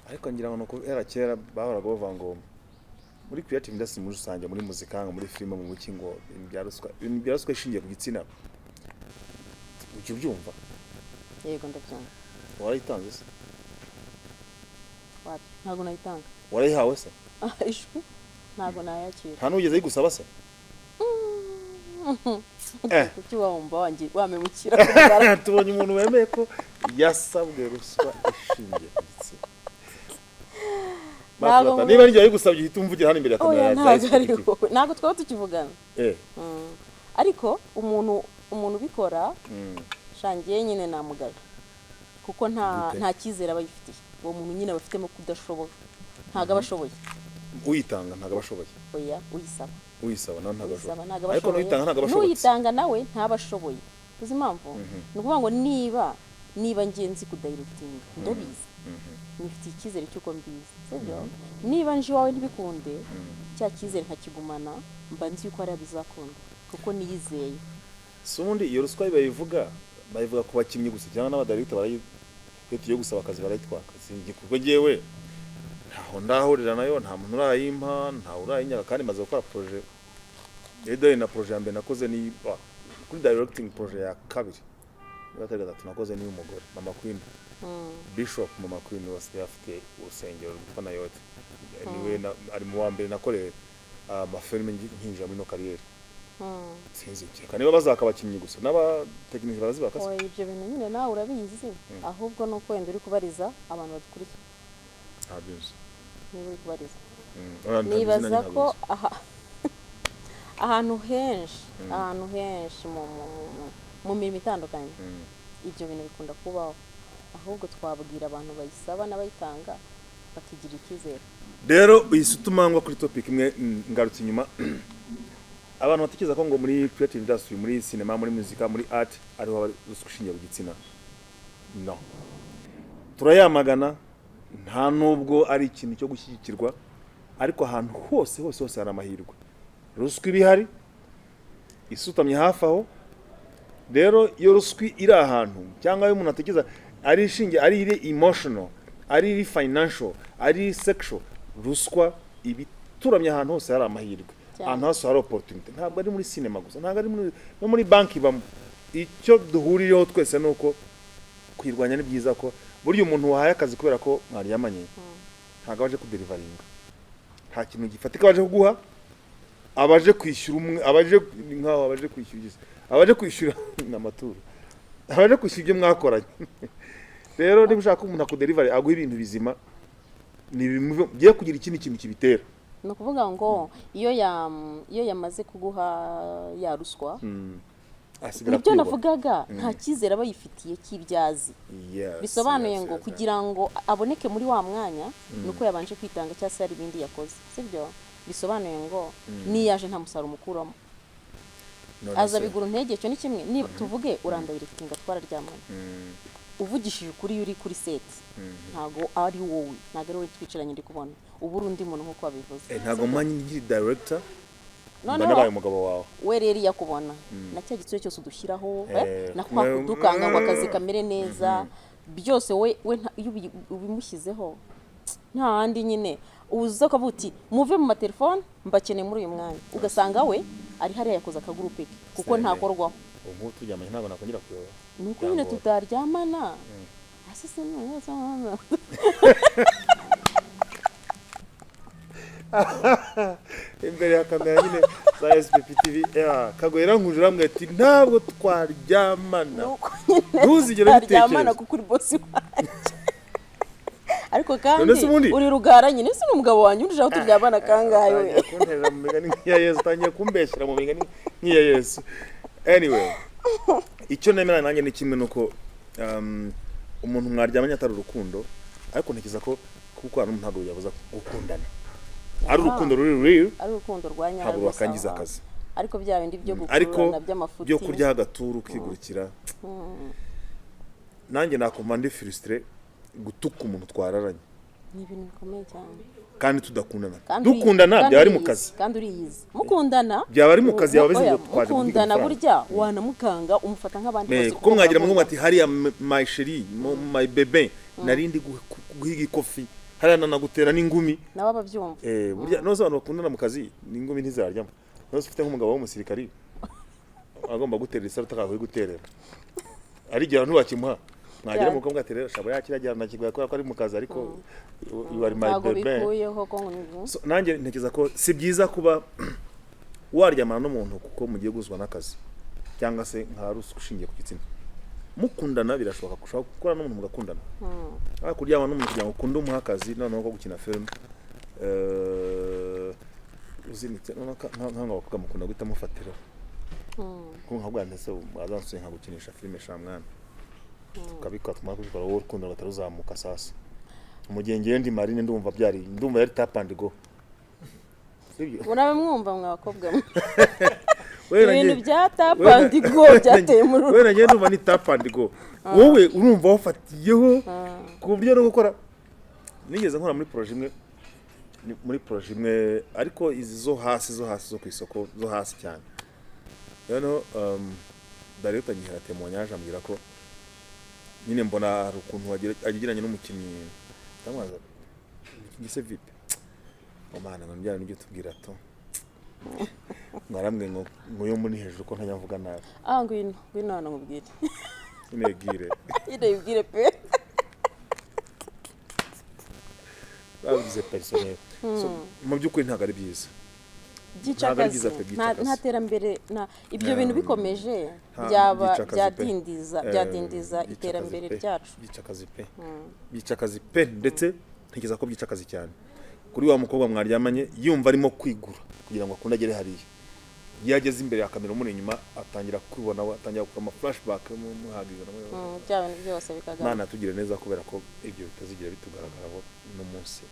ariko ngira ngo nuko era kera bahoraga bavuga ngo muri creative industry muri rusange, muri muzika, muri filime, mu buki, ngo ibintu bya ruswa ishingiye ku gitsina, ujya ubyumva? Yego, ndabyumva. Warayitanze se? Wapi, ntabwo nayitanga. Warayihawe se? Ishwi, ntabwo nayakira. Nta n'uwigeze ayigusaba se? Kuki wumva wanjye wamemukira ku mugaragaro? Tubonye umuntu wemeye ko yasabwe ruswa ishingiye ku gitsina. Ntabwo Makurata, niba ari yayigusabye uhita umvugira hano imbere ya kamera Oya, ya ntabwo Zayis ari TV. wowe, ntabwo twaba tukivugana. Ariko umuntu ubikora shangiye nyine namugaye, kuko nta Gute? nta cyizere aba yifitiye. Uwo muntu nyine aba afitemo kudashoboka, ntabwo aba ashoboye. Uyitanga ntabwo aba ashoboye? Oya, uyisaba. Uyisaba nawe ntabwo Uyisaba ashoboye? ntabwo aba Ariko ashoboye. n'uyitanga ntabwo aba ashobotse. N'uyitanga nawe ntaba ashoboye. Uzi impamvu? Ni ukuvuga ngo niba ngiye nzi kudayiregitinga, ndabizi, nifitiye icyizere cy'uko mbizi, sibyo? Niba nje iwawe ntibikunde, cya cyizere nkakigumana, mba nzi yuko hariya bizakunda kuko niyizeye. Si ubundi iyo ruswa bayivuga bayivuga ku bakinnyi gusa cyangwa n'abadirector barayi, iyo tugiye gusaba akazi barayitwaka? Sinzi, kuko njyewe ntaho ndahurira nayo, nta muntu urayimpa, ntawe urayinyaga, kandi maze gukora projet. Rero na projet ya mbere nakoze ni kuri directing, projet ya kabiri niba atari gatatu nakoze ni umugore Mama Queen, Bishop Mama Queen wasigaye afite urusengero rwitwa Nayote. Niwe ari mu wa mbere nakoreye amafilime nkinjira muri ino carrière. Sinzi, kereka niba bazaka abakinnyi gusa, n'abatekinisiye barazibaka se? Oya, ibyo bintu nyine nawe urabizi, ahubwo ni uko wenda uri kubariza abantu badukurikiye. Ntabyo nzi. Niba uri kubariza Oya, ntabyo nzi, nibaza nanjye ntabyo ko nzi. aha ahantu henshi mu mirimo itandukanye ibyo bintu bikunda kubaho. Ahubwo twabwira abantu bayisaba n'abayitanga bakigirira icyizere. Rero iyi tumangwa kuri topic imwe, ngarutse inyuma. Abantu batekereza ko ngo muri creative industry, muri cinema, muri muzika, muri art ariho haba ruswa ishingiye ku gitsina, no turayamagana. Nta nubwo ari ikintu cyo gushyigikirwa, ariko ahantu hose hose hose hari amahirwe, ruswa iba ihari isutamye hafi aho. Rero iyo ruswa iri ahantu, cyangwa iyo umuntu atekereza ari ishingiye, ari iri emotional, ari iri financial, ari iri sexual, ruswa iba ituramye ahantu hose hari amahirwe. Cyane. Ahantu hose hari opportunity. Ntabwo ari muri cinema gusa, ntabwo ari muri, no muri banki ibamo. Icyo duhuriyeho twese ni uko kuyirwanya ni byiza, ko burya umuntu wahaye akazi kubera ko mwaryamanye ntabwo abaje kudeliveringa, nta kintu gifatika abaje kuguha. Abaje kwishyura umwe, abaje ni nkaho abaje kwishyura igisi, abaje kwishyura amaturo, abaje kwishyura ibyo mwakoranye. Rero niba ushaka ko umuntu akudeliver, aguha ibintu bizima, ni bigiye kugira ikindi kintu kibitera. Ni ukuvuga ngo iyo yamaze kuguha ya ruswa, asigara nibyo kwibona. Navugaga, nta cyizere aba yifitiye cy'ibyazi. Bisobanuye ngo kugira ngo aboneke muri wa mwanya ni uko yabanje kwitanga cyangwa se hari ibindi yakoze, sibyo? Bisobanuye ngo niyo yaje nta musaruro umukuramo. None aza bigura intege. Icyo ni kimwe. Niba tuvuge urandirectinga, twararyamanye, uvugishije ukuri, iyo uri kuri set ntago ari wowe, ntago ari wowe twicaranye ndi kubona, uba uri undi muntu nk'uko wabivuze. Ntabwo mwanya nkiri director mba Noneho nabaye umugabo wawe. We rero iyo akubona na cya gitsure cyose udushyiraho, na kwa kudukanga ngo akazi kamere neza, byose we iyo ubimushyizeho nta handi nyine uza ukavuga uti muve mu matelefone, mbakeneye muri uyu mwanya, ugasanga we ari hariya yakoze akagurupe ke kuko Senge. ntakorwaho. Ubu ngubu turyamanye ntabwo nakongera kureba. Ni uko nyine Byangora. tutaryamana hasi se none. Imbere ya kamera nyine za SPP TV ya Kagoyera nkuje, uramubwira ati ntabwo twaryamana. Ni uko nyine Ntuzigere tutaryamana ubitekereza. kuko uri boss wanjye, ariko kandi None se ubundi- uri rugara nyine, si n'umugabo wanjye undi ushaka ko turyamana kangahe we? Utangiye kunterera mu migani nk'iya Yesu, utangiye kumbeshyira mu migani nk'iya Yesu. Anyway, icyo nemera nanjye ni kimwe, nuko umuntu mwaryamanye atari urukundo, ariko ntekereza ko gukorana n'umuntu ntabwo biyabuza gukundana, ari urukundo ruri real. Ari urukundo rwa nyarwo. Ntabwo rwakangiza Sawa. akazi. Ariko bya bindi byo Ariko gukururana by'amafuti, byo kuryaho agaturu ukigurukira, nanjye nakumva ndi frustré gutuka umuntu twararanye. Ni ibintu bikomeye cyane. Kandi tudakundana. Kandi Dukundana kandi byaba ari mu uriyizi, kazi. Kandi uriyizi mukundana. Byaba ari mu kazi, yaba bizi Oya, ngo twaje guhiga mukundana amafaranga. Burya wanamukanga umufata nk'abandi bose. Kuko mwagira ngo ati hariya my chérie, my bébé, narindi guhiga ikofi hariya nanagutera n'ingumi. Nawe ababyumva. Burya noze abantu bakundana mu kazi n'ingumi ntizaryamo. Noze ufite nk'umugabo w'umusirikari agomba guterera isaro utakaguye guterera, ari igihe abantu bakimuha mwagera mu rugo mugaterera shabo yakirajyana nakiguye kubera ko ari mu kazi, ariko you are my Ntabwo bébé. bikuyeho ko So, nanjye ntekereza ko si byiza kuba waryamana n'umuntu kuko mugiye guzwa n'akazi cyangwa se nka ruswa ushingiye ku gitsina. Mukundana birashoboka, ushobora gukora n'umuntu mugakundana, ariko kuryamana n'umuntu kugira ngo ukunde umuhe akazi, noneho ko gukina filime uzinitse, noneho nk'aho abakobwa mukunda guhita mufatiraho kuko nkabwa ndetse wazansuye nkagukinisha filime sha mwana, tukabikora, tumara kubikora wowe urukundo rugahita ruzamuka. Sasa mu gihe ngewe ndi marine, ndumva byari, ndumva yari tap and go, sibyo? Murabe mwumva mwa bakobwa mwe. Wera Ibintu nge- bya tap and go byateye muri uru. Wera ngewe ndumva ni tap and go, wowe urumva wafatiyeho ku buryo no gukora. Nigeze nkora muri projet imwe, muri projet imwe, ariko izi zo hasi, zo hasi, zo ku isoko, zo hasi cyane. Noneho director anyihera témoignage, ambwira ko nyine mbona hari ukuntu agereranya n'umukinnyi. Ndamubaza umukinnyi se vipi? Ngo mana, ngo njyana n'ibyo tubwira to mwaramwe ngo yo muri hejuru ko ntajya mvuga nabi. Ah, ngwino, ngwino hano nkubwire. Nyine bwire. Nyine bibwire pe. Babigize personnel. So, mu by'ukuri ntabwo ari byiza. Byica Ntabwo ari akazi. byiza pe, byica Nta akazi. nta terambere, nta ibyo bintu bikomeje byaba Byica akazi pe. byadindiza byadindiza Byica akazi iterambere pe. ryacu. Byica akazi pe, byica akazi pe. Ndetse ntekereza ko byica akazi cyane kuri wa mukobwa mwaryamanye, yumva arimo kwigura kugira ngo akunde agere hariya. Iyo ageze imbere ya kamera umuri inyuma, atangira kwibona, atangira gukora ama flashback muhagize. Bya bintu byose bikagaruka. Imana tugire neza, kubera ko ibyo bitazigira bitugaragaraho n'umunsi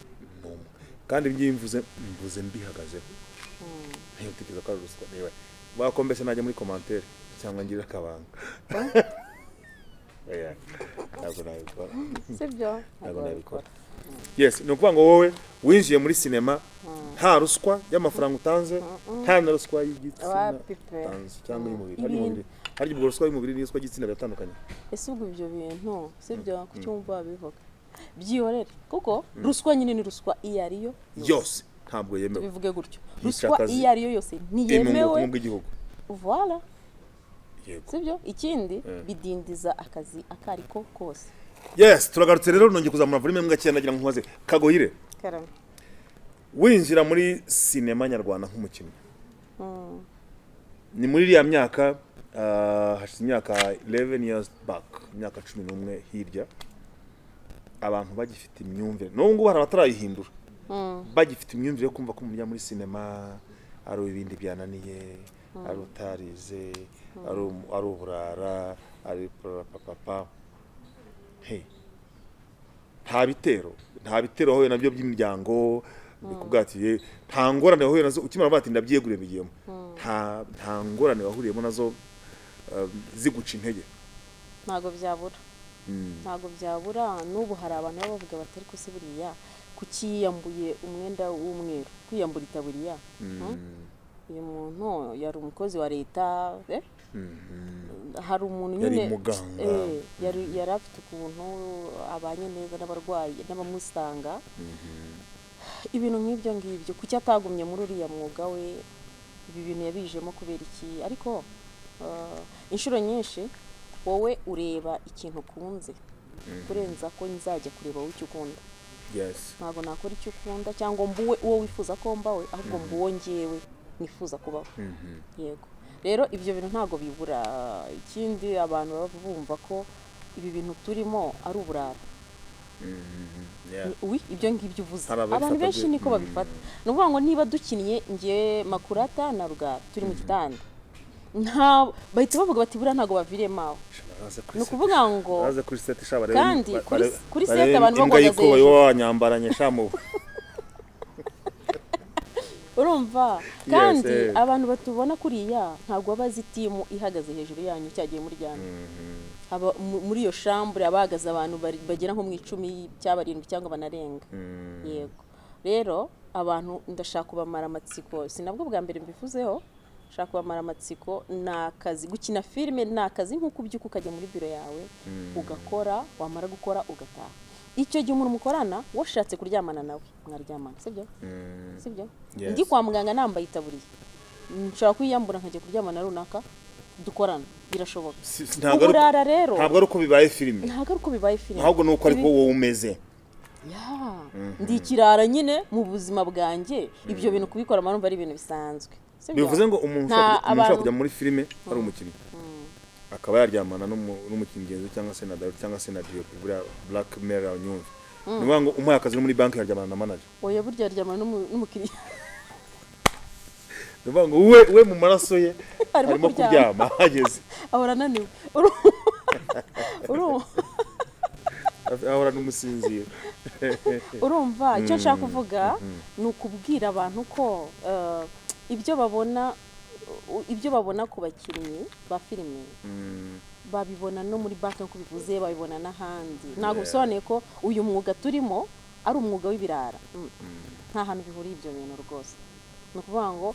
n'umwe. Kandi ibyo mvuze, mvuze mbihagazeho. Ntiutekereza ko ari ruswa? Niba bako mbese najya muri commentaire cyangwa ngire akabanga. Oya, ntabwo nabikora. Sibyo. Ntabwo nabikora. Yes, ni ukuvuga ngo wowe winjiye muri sinema nta ruswa y'amafaranga utanze, nta na ruswa y'igitsina Wapi pe. utanze cyangwa y'umubiri. Harya Ibintu- umubiri, harya ubwo ruswa y'umubiri n'iruswa y'igitsina biratandukanye? Ese ubwo ibyo bintu, sibyo, kuki wumva wabivuga? Byihorere, kuko ruswa nyine ni ruswa iyo ariyo yose ntabwo yemewe. Tubivuge gutyo. Yica Ruswa akazi. iyo ariyo yose Iri mu ntiyemewe. bukungu bw'igihugu. Voilà. Yego. Sibyo? Ikindi, bidindiza akazi ako ariko kose. Yes, turagarutse rero. Nongeye kuzamura volume mbwa cyenda, nagira ngo nkubaze, Kagoyire. Karame. Winjira muri sinema nyarwanda nk'umukinnyi ni muri iriya myaka, hashize imyaka 11 years back, imyaka 11 hirya, abantu bagifite imyumvire, n'ubu ngubu hari abatarayihindura, bagifite imyumvire yo kumva ko umuntu ujya muri sinema ari ibindi byananiye, ari utarize, ari uburara, ari papa. Hey, nta bitero wahuye nabyo by'imiryango bikubwatiye? Nta ngorane wahuye nazo ukimara kuvuga ati ndabyiyeguriye, bigiyemo? Nta ngorane wahuriyemo nazo ziguca intege? Ntabwo byabura, ntabwo byabura. N'ubu hari abantu baba bavuga bati: "Ariko se buriya kuki yiyambuye umwenda w'umweru, kwiyambura itaburiya? Uyu muntu yari umukozi wa leta, eh? Hari umuntu Yari nyine muganga. Yari afite ukuntu abanye neza n'abarwayi n'abamusanga, ibintu nk'ibyo ngibyo. Kuki atagumye muri uriya mwuga we? Ibi bintu yabijemo kubera iki?" Ariko inshuro nyinshi wowe ureba ikintu ukunze kurenza ko nzajya kureba wowe icyo ukunda. Ntabwo nakora icyo ukunda cyangwa mbuwe uwo wifuza ko mbawe, ahubwo mbuwo ngewe nifuza kubaho. Yego, rero ibyo bintu ntabwo bibura. Ikindi, abantu baba bumva ko ibi bintu turimo ari uburara. Oui, ibyo ngibyo uvuze. Hari ababifata Abantu benshi niko babifata. Ni ukuvuga ngo niba dukinnye, ngewe Makurata na Rugara turi mu gitanda, nta bahita bavuga bati: "Buriya ntabwo baviriyemo aho." Ni ukuvuga ngo Baze kuri set sha barebe. Kandi kuri set abantu imbwa baguhagaze y'ikoboyi hejuru. wanyambaranye sha mu Urumva kandi abantu batubona kuriya ntabwo baba bazi team ihagaze hejuru yanyu cyagiye muryamye. Haba muri iyo chambre haba hahagaze abantu bagera nko mu 10 cyangwa 7 cyangwa banarenga. Yego, rero abantu ndashaka kubamara amatsiko, si nabwo bwa mbere mbivuzeho, ndashaka kubamara amatsiko. Ni akazi, gukina filime ni akazi nk'uko ubyuka ukajya muri biro yawe ugakora, wamara gukora ugataha. Icyo gihe umuntu mukorana washatse kuryamana nawe mwaryamana, sibyo? Sibyo? Yes. Ndi kwa muganga nambaye itaburiya, nshobora kwiyambura nkajya kuryamana na runaka dukorana, birashoboka. Ntabwo ari Uburara rero ntabwo ari uko bibaye filime. Ntabwo ari uko bibaye filime. Ahubwo ni uko ariko wowe umeze. Ya, ndi ikirara nyine mu buzima bwanjye. Ibyo bintu kubikora numva ari ibintu bisanzwe. Sibyo? Bivuze ngo umuntu Nta ushobora abantu- kujya muri filime ari umukinnyi, akaba yaryamana n'umukinnyi mugenzi we cyangwa se na director cyangwa se na DOP, buriya Black Mirror nyumve, ni ukuvuga ngo umuhaye akazi no muri banki yaryamana na manager? Oya, burya aryamana n'umukiriya. Ni ukuvuga ngo we mu maraso ye Harimo harimo kuryama. kuryama hageze. Ahora ananiwe. Urumva? Ahora n'umusinziro. Urumva, icyo nshaka kuvuga ni ukubwira abantu ko ibyo babona ku bakinnyi ba filime babibona no muri banki nk'uko bivuze, babibona n'ahandi. Ntabwo bisobanuye ko uyu mwuga turimo ari umwuga w'ibirara. Nta hantu bihuriye ibyo bintu rwose. Ni ukuvuga ngo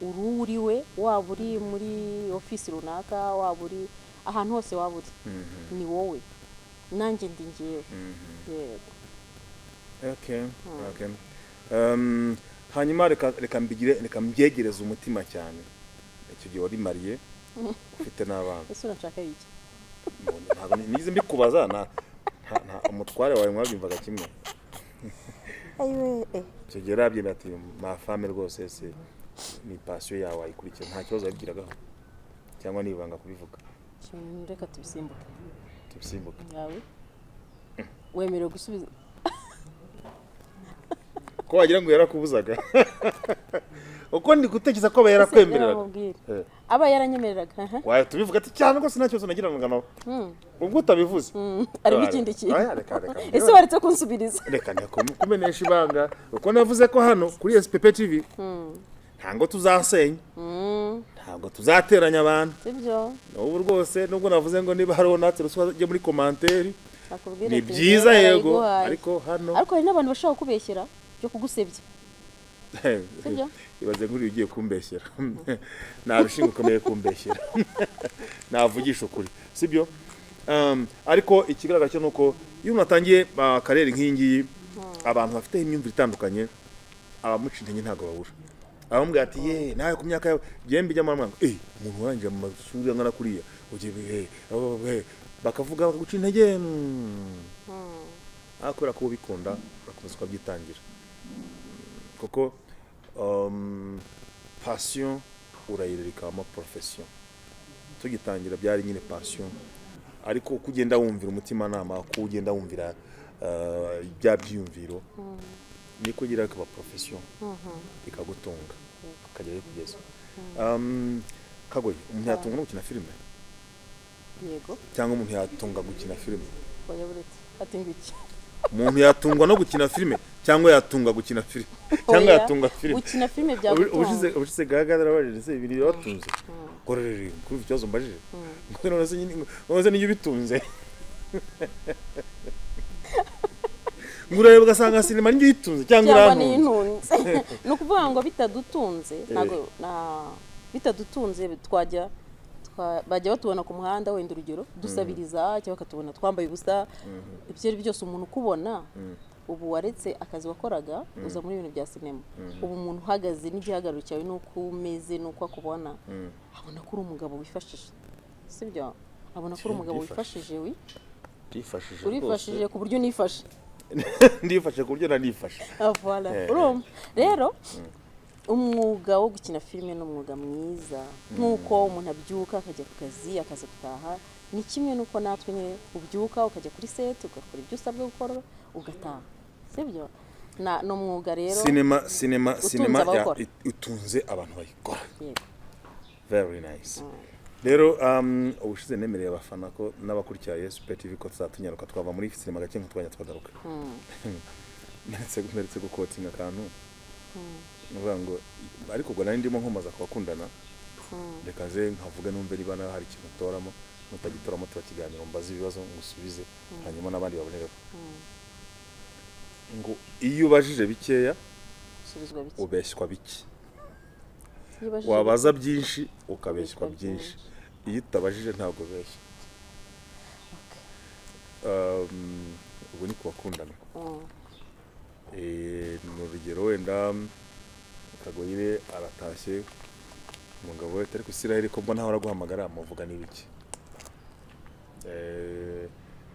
uri uriwe, waba uri muri ofisi runaka, waba uri ahantu hose, waba uri ni wowe, nanjye ndi ngewe. Yego. Okay. Hanyuma reka mbigire, reka mbyegereze umutima cyane. Icyo gihe wari marié, ufite n'abana? Ese urashaka iki? Ntabwo nigeze mbikubaza. Na umutware wawe mwabyumvaga kimwe? Ayiwe, eh. Icyo gihe yarabyemeye ati: "Ma femme rwose se ni passion yawe, wayikurikira," nta kibazo yabigiragaho cyangwa ni ibanga kubivuga? Ikintu reka tubisimbuke. Tubisimbuke. Yawe wemerewe gusubiza. Ko wagira ngo yarakubuzaga uko Kuko ndi gutekereza ko aba yarakwemereraga. Mubwire. Eh. Aba yaranyemereraga, aha. Wahita ubivuga ati cyane rwose, nta kibazo nagiranaga nawe. Ubwo utabivuze, Harimo ikindi kintu. Oya, reka, reka. Ese waretse kunsubiriza? Reka kumenesha ibanga, kuko navuze ko hano kuri SPP TV ntabwo tuzasenya, ntabwo tuzateranya abantu. Sibyo. Ubu rwose nubwo navuze ngo niba hariho natse ruswa, jya muri commentaire. Nakubwira Ni ati, byiza, "Njyewe yego, narayiguhaye." ariko hano Ariko hari n'abantu bashobora kukubeshyera byo kugusebya, sibyo? Ibaze nk'uriya ugiye kumbeshyera, nta rushinga ukomeye kumbeshyera, navugisha ukuri, sibyo? Ariko ikigaragara cyo ni uko iyo umuntu atangiye carrière nk'iyi ngiyi, abantu bafite imyumvire itandukanye, abamuca intege ntabwo babura, abamubwira ati: "Ye, nawe ku myaka yawe jyewe mbijyamo," aramwanga, umuntu warangije mu mashuri angana kuriya ugiye oh, bakavuga, bakaguca intege. Ariko kubera ko ubikunda, urakomeza ukabyitangira, kuko passion urayirera ikabamo profession. Tugitangira byari nyine passion, ariko uko ugenda wumvira umutimanama, uko ugenda wumvira bya byiyumviro, niko ugira ikaba profession, ikagutunga, ukagera aho kugeza. Kagoye, umuntu yatunga no gukina filime? Yego. Cyangwa umuntu yatunga gukina filime? Oya, buretse ati ngo iki? Umuntu yatungwa no gukina filime, cyangwa yatunga gukina filime, cyangwa Oya, yatunga filime? Gukina filime Ubushize byagutunga. Ubushize gaga narabajije: "Se ibintu birabatunze?" Gororere kuri ikibazo mbajije ngo none se nyine, none se niyo ubitunze, ngo urareba ugasanga sinema niyo uyitunze cyangwa Cyangwa urantunze? N'intunze. Ni ukuvuga ngo bitadutunze, ntabwo bitadutunze twajya bajya batubona ku muhanda, wenda urugero dusabiriza, cyangwa bakatubona twambaye ubusa. Ibyo ari byo byose, umuntu ukubona ubu waretse akazi wakoraga uza muri ibintu bya sinema, ubu umuntu uhagaze n'igihagararo cyawe n'uko umeze n'uko akubona, abona ko uri umugabo wifashije, sibyo? Abona ko uri umugabo Ndifashije. wifashije wi Ndifashije. Urifashije ku buryo unifashe. Ndifashe ku buryo nanifashe. Ah, voilà. Urumva rero, umwuga wo gukina filime ni umwuga mwiza. Nk'uko umuntu abyuka akajya ku kazi, akaza gutaha, ni kimwe n'uko natwe nyine ubyuka ukajya kuri set, ugakora ibyo usabwa gukora, ugataha, sibyo? Ni umwuga rero Sinema, sinema, utunze sinema abawukora. utunze abantu bayikora. Yego. Very nice. Rero ubushize nemereye abafana ko n'abakurikira Yesu TV ko tuzatunyaruka twava muri sinema gake nk'utwanya twagaruka. Mperetse gukotinga akantu nuvuga ngo, ariko ubwo nari ndimo nkomaza ku bakundana, reka nze nkavuge numve niba nawe hari ikintu utoramo, nutagitoramo turakiganira, mbaze ibibazo ngusubize, hanyuma n'abandi babonereho. Ngo iyo ubajije bikeya, usubizwa bike. Ubeshywa bike. Iyo ubajije Wabaza byinshi, ukabeshywa ukabeshywa byinshi. Iyo utabajije ntabwo ubeshya. Ubwo ni ku bakundana. Ni urugero, wenda Kagoyire aratashye, umugabo we atari ku Isiraheli, ko mbona ahora aguhamagara, muvuga n'ibiki?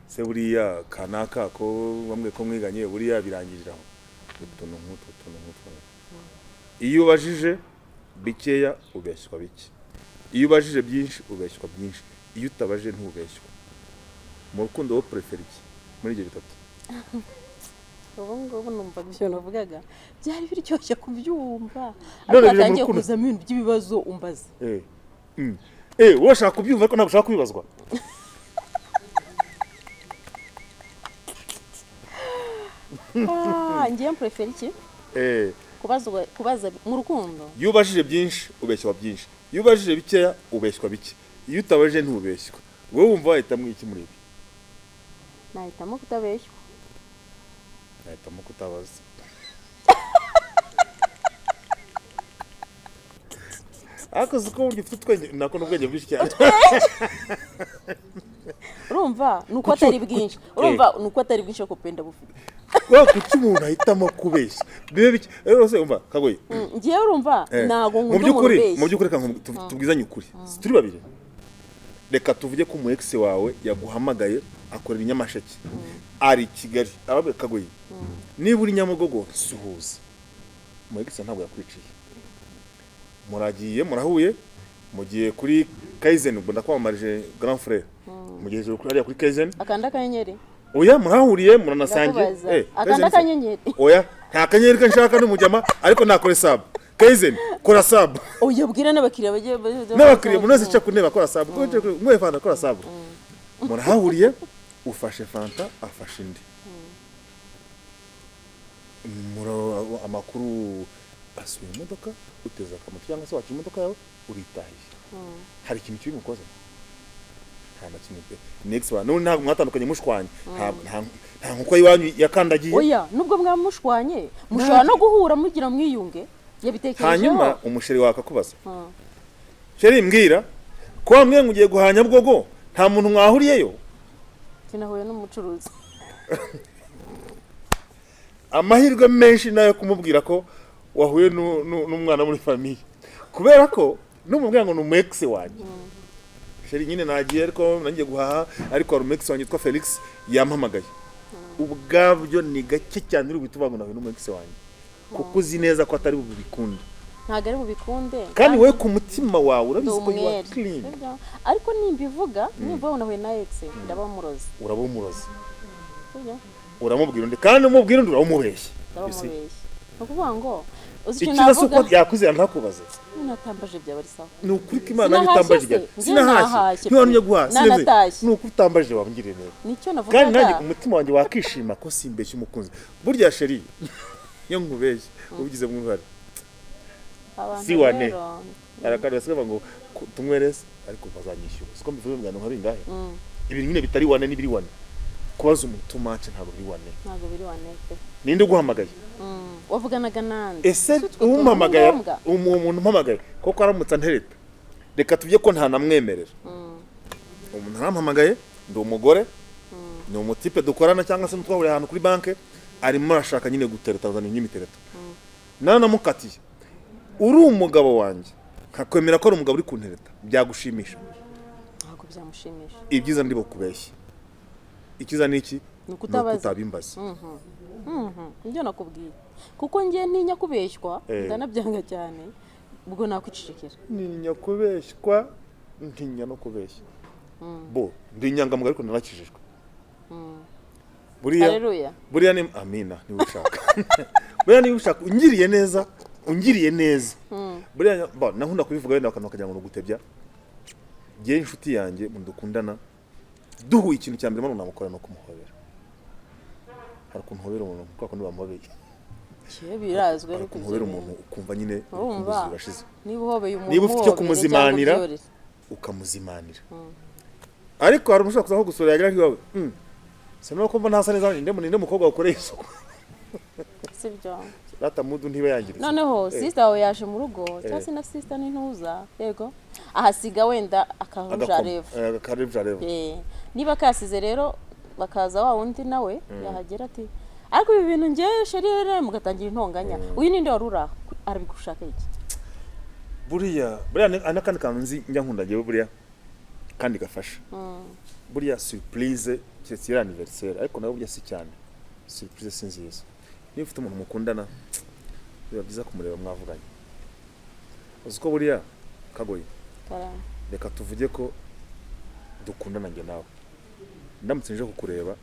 Se buriya kanaka ko bamwe ko mwiganye, buriya birangirira aho? Utuntu nk'utwo, utuntu nk'utwo. Iyo ubajije bikeya, ubeshywa bike. Iyo ubajije byinshi, ubeshywa byinshi. Iyo utabajije, ntubeshywa. Mu rukundo wowe prefera iki muri ibyo bitatu? Ubu ngubu numva ibyo navugaga byari biryoshye kubyumva, None ariko biri mu hatangiye rukundo. kuzamo ibintu by'ibibazo umbaza. Wowe ushaka kubyumva ariko ntabwo ushaka kubibazwa. Ah, ngiye mprefera iki? Kubazwa, kubaza mu rukundo. Iyo ubajije byinshi, ubeshywa byinshi. Iyo ubajije bikeya, ubeshywa bike. Iyo utabajije, ntubeshywa. Wowe wumva wahitamo iki muri ibi? Nahitamo kutabeshywa. Nahitamo kutabaza. Ariko uzi ko burya ufite utwenge, nako n'ubwenge bwinshi cyane. Urumva ni uko atari bwinshi, urumva ni uko atari bwinshi, ariko pe ndabufite. Wa, kuki umuntu ahitamo kubeshya bibe bike rero se? Umva Kagoye. Ngewe urumva, ntabwo Mu nkunda umuntu by'ukuri, ubeshya. mu by'ukuri, reka tubwizanye ukuri. Si turi babiri? Reka tuvuge ko umu ex wawe yaguhamagaye, akorera i Nyamasheke, ari i Kigali, arabwira: "Kagoye, niba uri Nyamugogo suhuza." Umu ex ntabwo yakwiciye, muragiye, murahuye, mugiye kuri Kaizen, ubwo ndakwamamarije grand frère, mugiye hejuru kuri hariya kuri Kaizen. Akanda akanyenyeri. Oya, murahuriye, muranasangiye. Ndakubaza. Kaizen Akanda akanyenyeri. Oya, nta kanyenyeri ke nshaka n'umujyama, ariko nakore sub. Kaizen, kora sub. Oya, bwira n'abakiriya bagiye. N'abakiriya, umuntu wese yicaye ku ntebe akora sub, unyweye fanta akora sub. Murahahuriye, ufashe fanta, afashe indi. Amakuru, asuye imodoka, uteze akamoto cyangwa se wakira imodoka yawe, uritahiye. Hari ikintu kibi mukoze? Nta na kimwe pe. Next one, none ntabwo mwatandukanye mushwanye, nta nkoko y'iwanyu yakandagiye. Oya, nubwo mwamushwanye, mushobora no guhura mugira mwiyunge, yabitekerejeho. Hanyuma umusheri wawe akakubaza: "Chéri, mbwira, ko wambwiye ngo ugiye guhaha Nyabugogo, nta muntu mwahuriyeyo?" Sinahuye n'umucuruzi. Amahirwe menshi nayo kumubwira ko wahuye n'umwana muri famille, kubera ko numubwira ngo ni umu ex wanjye. Chéri, nyine nagiye, ariko nangiye guhaha, ariko hari umu ex wanjye witwa Felix yampamagaye. Ubwabyo ni gake cyane uri buhite uvuga ngo nahuye n'umu ex wanjye, kuko uzi neza ko atari bubikunde. Ntabwo ari bubikunde. Kandi wowe ku mutima wawe ndi urabizi ko you are umwere. clean. Sibyo? Ariko nimbivuga, nimba nahuye na ex, ndaba murozi. Uraba umurozi. Sibyo? Uramubwira undi, kandi umubwira undi uramubeshya. Ndaba You see? mubeshya. Ni ukuvuga ngo uzi ikintu Ikibazo si uko navuga? yakwizera ntakubaze. Natambaje byaba ari sawa. Ni ukuri ko Imana nanjye Sinahashye utambaje se? igare. Njye Sinahashye. nahashye Ntiwamenya pe. guhaha, sinemeye. Nanatashye. Ni ukuri utambaje wambwiriye neza. Nicyo Kandi nanjye navugaga. umutima wanjye wakishima ko simbeshya umukunzi. Burya chéri, iyo nkubeshye ubigizemo uruhare. Abantu Si wane. rero, Arakandi basigaye ngo tunywerese, ariko bazanyishyura, siko mbivuze mu biganiro nka bingahe. Ibintu nyine bitari wane n'ibiri wane, kubaza umuntu too much ntabwo biri wane. Ntabwo biri wane pe. Ninde uguhamagaye? Wavuganaga nande? Ese Si utwo tuntu ni umpamagaye, ngombwa? uwo muntu umpamagaye koko aramutse antereta, reka tujye ko ntanamwemerera. Umuntu arampamagaye, ndi umugore, ni umutipe dukorana cyangwa se twahuriye ahantu kuri banki, arimo arashaka nyine gutereta, azana imyimitereto, nanamukatiye. Uri umugabo wanjye, nkakwemera ko ari umugabo uri kuntereta, byagushimisha? Ntabwo byamushimisha. Ibyiza ndi bukubeshye, icyiza ni iki? Ni ukutabaza. Ukutabimbaza. Nibyo nakubwiye, kuko ngiye ntinya kubeshywa. Ndanabyanga cyane, ubwo nakwicecekera. Ntinya kubeshywa, ntinya no kubeshya. Bo ndi inyangamugayo, ariko narakijijwe buriya. Haleluya. Buriya ni amina niba ushaka, buriya niba ushaka ungiriye neza, ungiriye neza buriya. Bo nankunda kubivuga, wenda abantu bakagira ngo ni ugutebya. Njyewe inshuti yanjye, mu dukundana, duhuye, ikintu cya mbere mpano namukora no kumuhobera. Hari ukuntu uhobera umuntu kubera ko bamuhobeye. Kiye birazwi. Hari Ariko ukuntu ibyo uhobera bintu. umuntu ukumva nyine Urumva? urukumbuzi rurashize. Niba uhobeye umuntu, Niba ufite icyo umuhobere kumuzimanira, cyangwa ubyorere. ukamuzimanira. Ariko hari umuntu ushobora kuza nko gusura, yagira nk'iwawe, "Sinubwo ko mbona hasa neza, ninde mukobwa wakoreye isuku?" Sibyo? Rata mudu ntiba yangiritse. Noneho sister wawe yaje mu rugo, cyangwa se na sister n'intuza, yego, ahasiga wenda akaruja revu. Akaruja revu. Niba kasize rero, bakaza, wa wundi nawe yahagera ati: "Ariko ibi bintu ngewe chéri," rero mugatangira intonganya. Uyu ninde wari uri aho? Arabigushaka iki? Buriya hari n'akandi kantu nzi njya nkunda njyewe buriya kandi gafasha. Buriya surprise, keretse iyo ari anniversaire, ariko nawe burya si cyane, surprise si nziza. Niba ufite umuntu mukundana, biba byiza kumureba mwavuganye. Uzi ko buriya kagoye? Karame. Reka tuvuge ko dukundana njye nawe, ndamutse nje kukureba,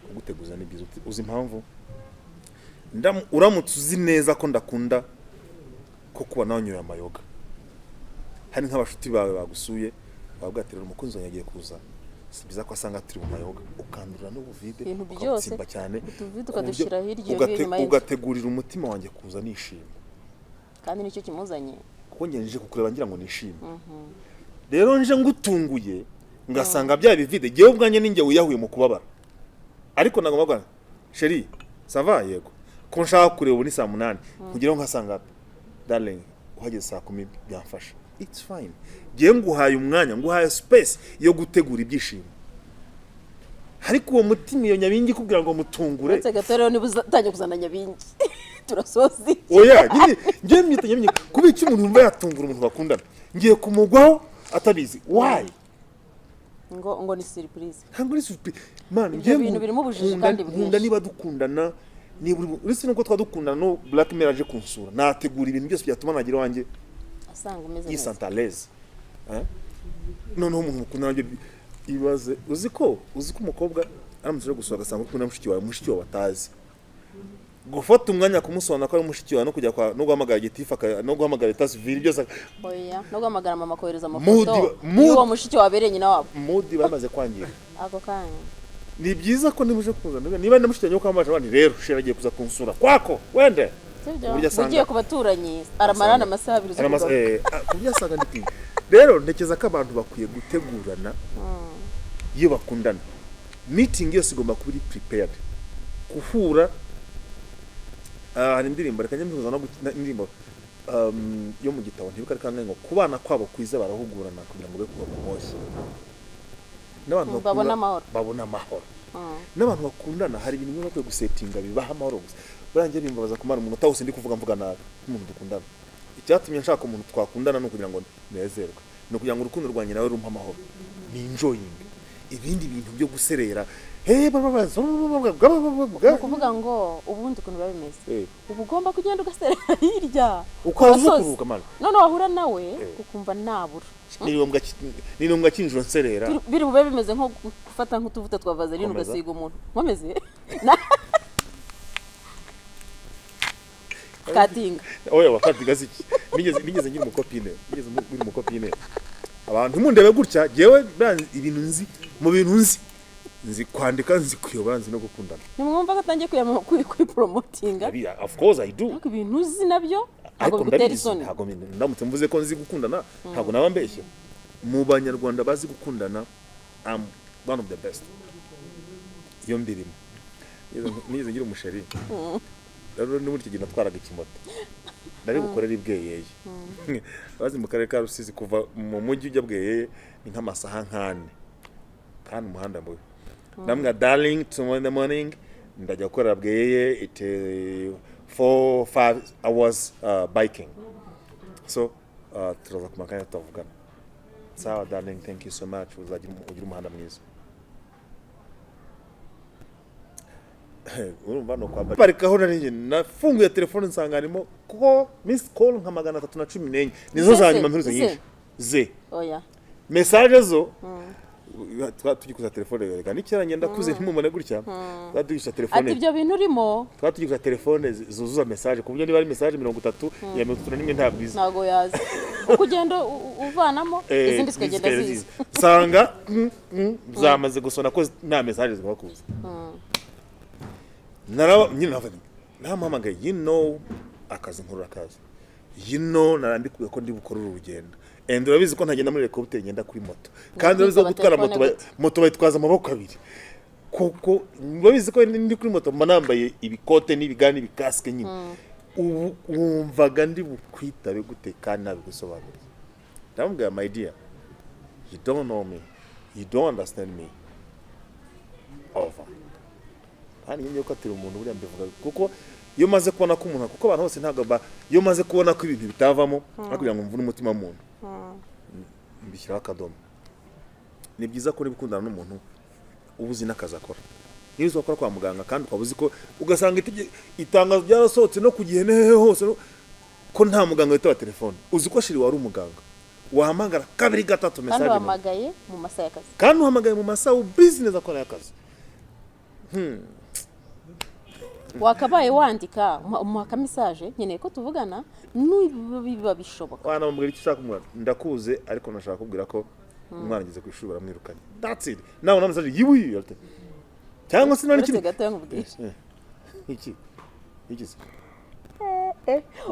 kuguteguza ni byiza. Uzi impamvu? Uramutse uzi neza ko ndakunda ko kuba nawe nyoye amayoga, hari nk'abashuti bawe bagusuye, bavuga ati: "Rero umukunzi wanjye agiye kuza, si byiza ko asanga turi mu mayoga," ukandura n'ubuvide, Ibintu byose, ukabutsimba cyane, utuvide ku buryo ukadushyira hirya iyo ngiyo inyuma y'inzu. Ugategurira umutima wanjye kuza nishima. Kandi nicyo kimuzanye. Kuko njye nje kukureba ngira ngo nishime. Rero nje ngutunguye ngasanga bya bivide, jyewe ubwanjye ninjye wiyahuye mu kubabara. Ariko nagomba kuvuga: "Chéri, ça va?" "Yego." "Ko nshaka kureba, ubu ni saa 8, kugeraho nkasanga, darling, uhageze saa 10 byamfasha." It's fine, jyewe nguhaye umwanya, nguhaye space yo gutegura ibyishimo. Ariko uwo mutima, iyo nyabingi ikubwira ngo mutungure. Uretse gato rero, niba utangiye kuzana nyabingi, turasoza iki? Oya nyine, njyewe myita nyabingi. Kuba icyo umuntu yumva yatungura umuntu bakundana, ngiye kumugwaho atabizi, why? Ngo ni surprise. Ntabwo ari surprise, man. Ibyo Njyewe bintu birimo ubujiji kandi bwinshi. Nkunda niba dukundana, niba uri uretse nuko twaba dukundana, no blackmail aje kunsura, nategura ibintu byose byatuma nagira iwanjye asanga umeze neza. Yisanta leze. Noneho umuntu mukundana nabyo ibaze, uzi ko umukobwa aramutse aje gusura agasanga uri kumwe na mushiki wawe, mushiki wawe atazi. Gufata umwanya kumusobanura ko ari mushiki wawe, no kujya kwa, no guhamagara gitifu, no guhamagara état civil, byose. Oya, no guhamagara mama kohereza Mood amafoto y'uwo mushiki wabereye nyina wabo. Mood bamaze kwangirika. Ako kanya. Ni byiza ko niba uje kuzana, niba na mushiki wanjye kwamaje abandi, rero shera agiye kuza kunsura kwako wende. Sibyo? Uburyo asanga- Ugiye ku baturanyi aramarana amasaha 2 uzi kugaruka. Ku buryo asanga ndi kwiga. Rero ntekereza ko abantu bakwiye gutegurana iyo bakundana. Meeting yose igomba kuba iri prepared guhura. Hari indirimbo, reka njye mbihuza no indirimbo yo mu gitabo ntibuka, ariko ngo kubana kwabo kwiza barahugurana kugira ngo be kuva mu moshya n'abantu Babone amahoro. Babone amahoro. N'abantu bakundana hari ibintu bimwe bakwiye gusettinga bibaha amahoro gusa. Buriya njye bimbabaza kumara umunota wose ndi kuvuga mvuga nabi n'umuntu dukundana. Icyatumye nshaka umuntu twakundana ni ukugira ngo nezerwe, ni ukugira ngo urukundo rwanjye nawe rumpe amahoro, ni enjoying. Ibindi bintu byo guserera, hey, Ni ukuvuga ngo ubundi ukuntu biba bimeze, uba ugomba kugenda ugaserera hirya ku ukaza gasozi. Ukuruhuka, man. None wahura nawe ukumva nabura. Ni ngombwa kinjiro nserera. Biri bube bimeze nko gufata nk'utuvuta twa vaseline Komeza. ugasiga umuntu nkomeze katinga. Oya, wakatiga ziki? Nigeze ngira umucopine, nigeze ngira umucopine. Abantu mundebe gutya, jewe buriya ibintu nzi, mu bintu nzi, nzi kwandika, nzi kuyobora, nzi no gukundana. Nimwumva ko atangiye kwiporomotinga. Of course I do. Ariko ibintu uzi nabyo ntabwo Ariko bigutera ndabizi. isoni. Ntabwo ndamutse mvuze ko nzi gukundana, ntabwo naba mbeshye. Mu Banyarwanda bazi gukundana, I'm one of the best. Iyo mbirimo. Nigeze ngira umuchéri rero, n'ubundi icyo gihe natwaraga ikimoto, nari bukorere i Bweyeye. Bazi mu karere ka Rusizi, kuva mu mujyi ujya Bweyeye ni nk'amasaha nk'ane kandi umuhanda mubi. Ndamubwira: "Darling, tomorrow in the morning ndajya gukorera Bweyeye, it 4, 5 hours biking, so turaza kumara akanya tutavugana." "Sawa darling, thank you so much, uzagira ugire umuhanda mwiza." Urumva ni ukwambara parikaho. Nari nafunguye telefone nsanga harimo kuko miss call nka 314, nizo za Ze nyuma mperutse. Ze. Nyinshi ze Oya. Message zo tugikuza telefone, reka nikera ngenda kuze ntimumone gutya, twatugisha telefone. Ati ibyo bintu urimo. Twatugisha telefone zuzuza message, ku buryo niba ari message 30, iya 31 ntabwo iza. Ntabwo yazi uko ugenda uvanamo, izindi zikagenda zikagenda ziza. Nsanga zamaze gusona ko nta message zigomba kuza. Naraba nyine navuga nti, namuhamagaye, akazi nkurura akazi, narambikuye ko ndi bukore uru rugendo, and urabizi ko ntagenda muri helicopter, ngenda kuri moto, kandi urabizi ko Kwitaba gutwara telefone moto gute? Moto bayitwaza amaboko abiri, kuko urabizi ko ndi kuri moto mba nambaye ibikote n'ibigani n'ibikasike nyine. Ubu wumvaga ndi bukwitabe gute kandi nabigusobanuriye? Ndamubwira: "My dear, you don't know me, you don't understand me, over." Kandi njye gukatira umuntu buriya mbivuga kuko iyo maze kubona ko umuntu, kuko abantu bose ntabwo iyo maze kubona ko ibintu bitavamo, ariko kugira ngo mvune umutima w'umuntu mbishyiraho akadomo. Ni byiza ko niba ukundana n'umuntu uba uzi n'akazi akora. Niba uzi ko akora kwa muganga, kandi ukaba uzi ko ugasanga itangazo ryarasohotse no ku gihe hehe hose ko nta muganga witaba telefone, uzi ko chéri wari umuganga, wahamagara kabiri gatatu Kandi message uhamagaye mu masaha y'akazi. Kandi uhamagaye mu masaha business akora y'akazi. Wakabaye wandika umuha akamessage: "Nkeneye ko tuvugana niba biba bishoboka." Wanamubwira icyo ushaka kumubwira: "Ndakuze, ariko nashaka kubwira ko umwana ageze ku ishuri baramwirukanye." That's it. Nawe na message yiwi cyangwa se nani Uretse kimwe. gato nkubwire. Iki iki se?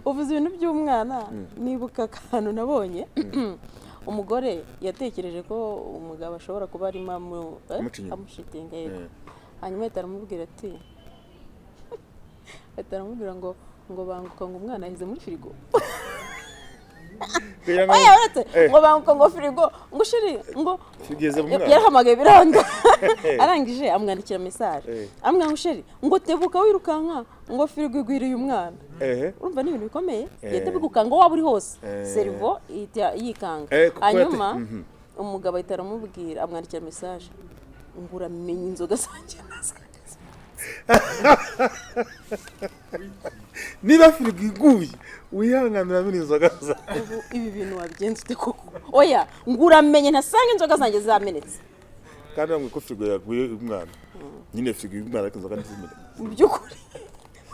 Uvuze ibintu by'umwana, nibuka akantu nabonye. Umugore yatekereje ko umugabo ashobora kuba arimo Amuca inyuma. Amucheatinga, yego. Hanyuma ahita aramubwira ati, ahita aramubwira ngo banguka, ngo umwana yaheze muri firigo. Kugira ngo Oya, uretse ngo banguka, ngo firigo, ngo chéri, ngo Tugeze mu mwana. Yarahamagaye biranga, arangije amwandikira message, amubwira ngo: "Chéri," ngo, "tebuka wirukanka," ngo, "firigo igwiriye umwana." Urumva ni ibintu bikomeye. Yahita bigukanga waba uri hose, cerveau ihita yikanga. Kuko Hanyuma umugabo ahita aramubwira, amwandikira message ngo: "Uramenye inzoga zanjye nazanze." Niba firigo iguye, wihanganira bino inzoga zawe. Ubu ibi bintu wabigenza ute koko? Oya, ngo uramenye ntasanga inzoga zanjye zamenetse. Kandi bamwe ko firigo yaguye umwana nyine, firigo y'umwana, ariko inzoga ntizimene. Mu by'ukuri.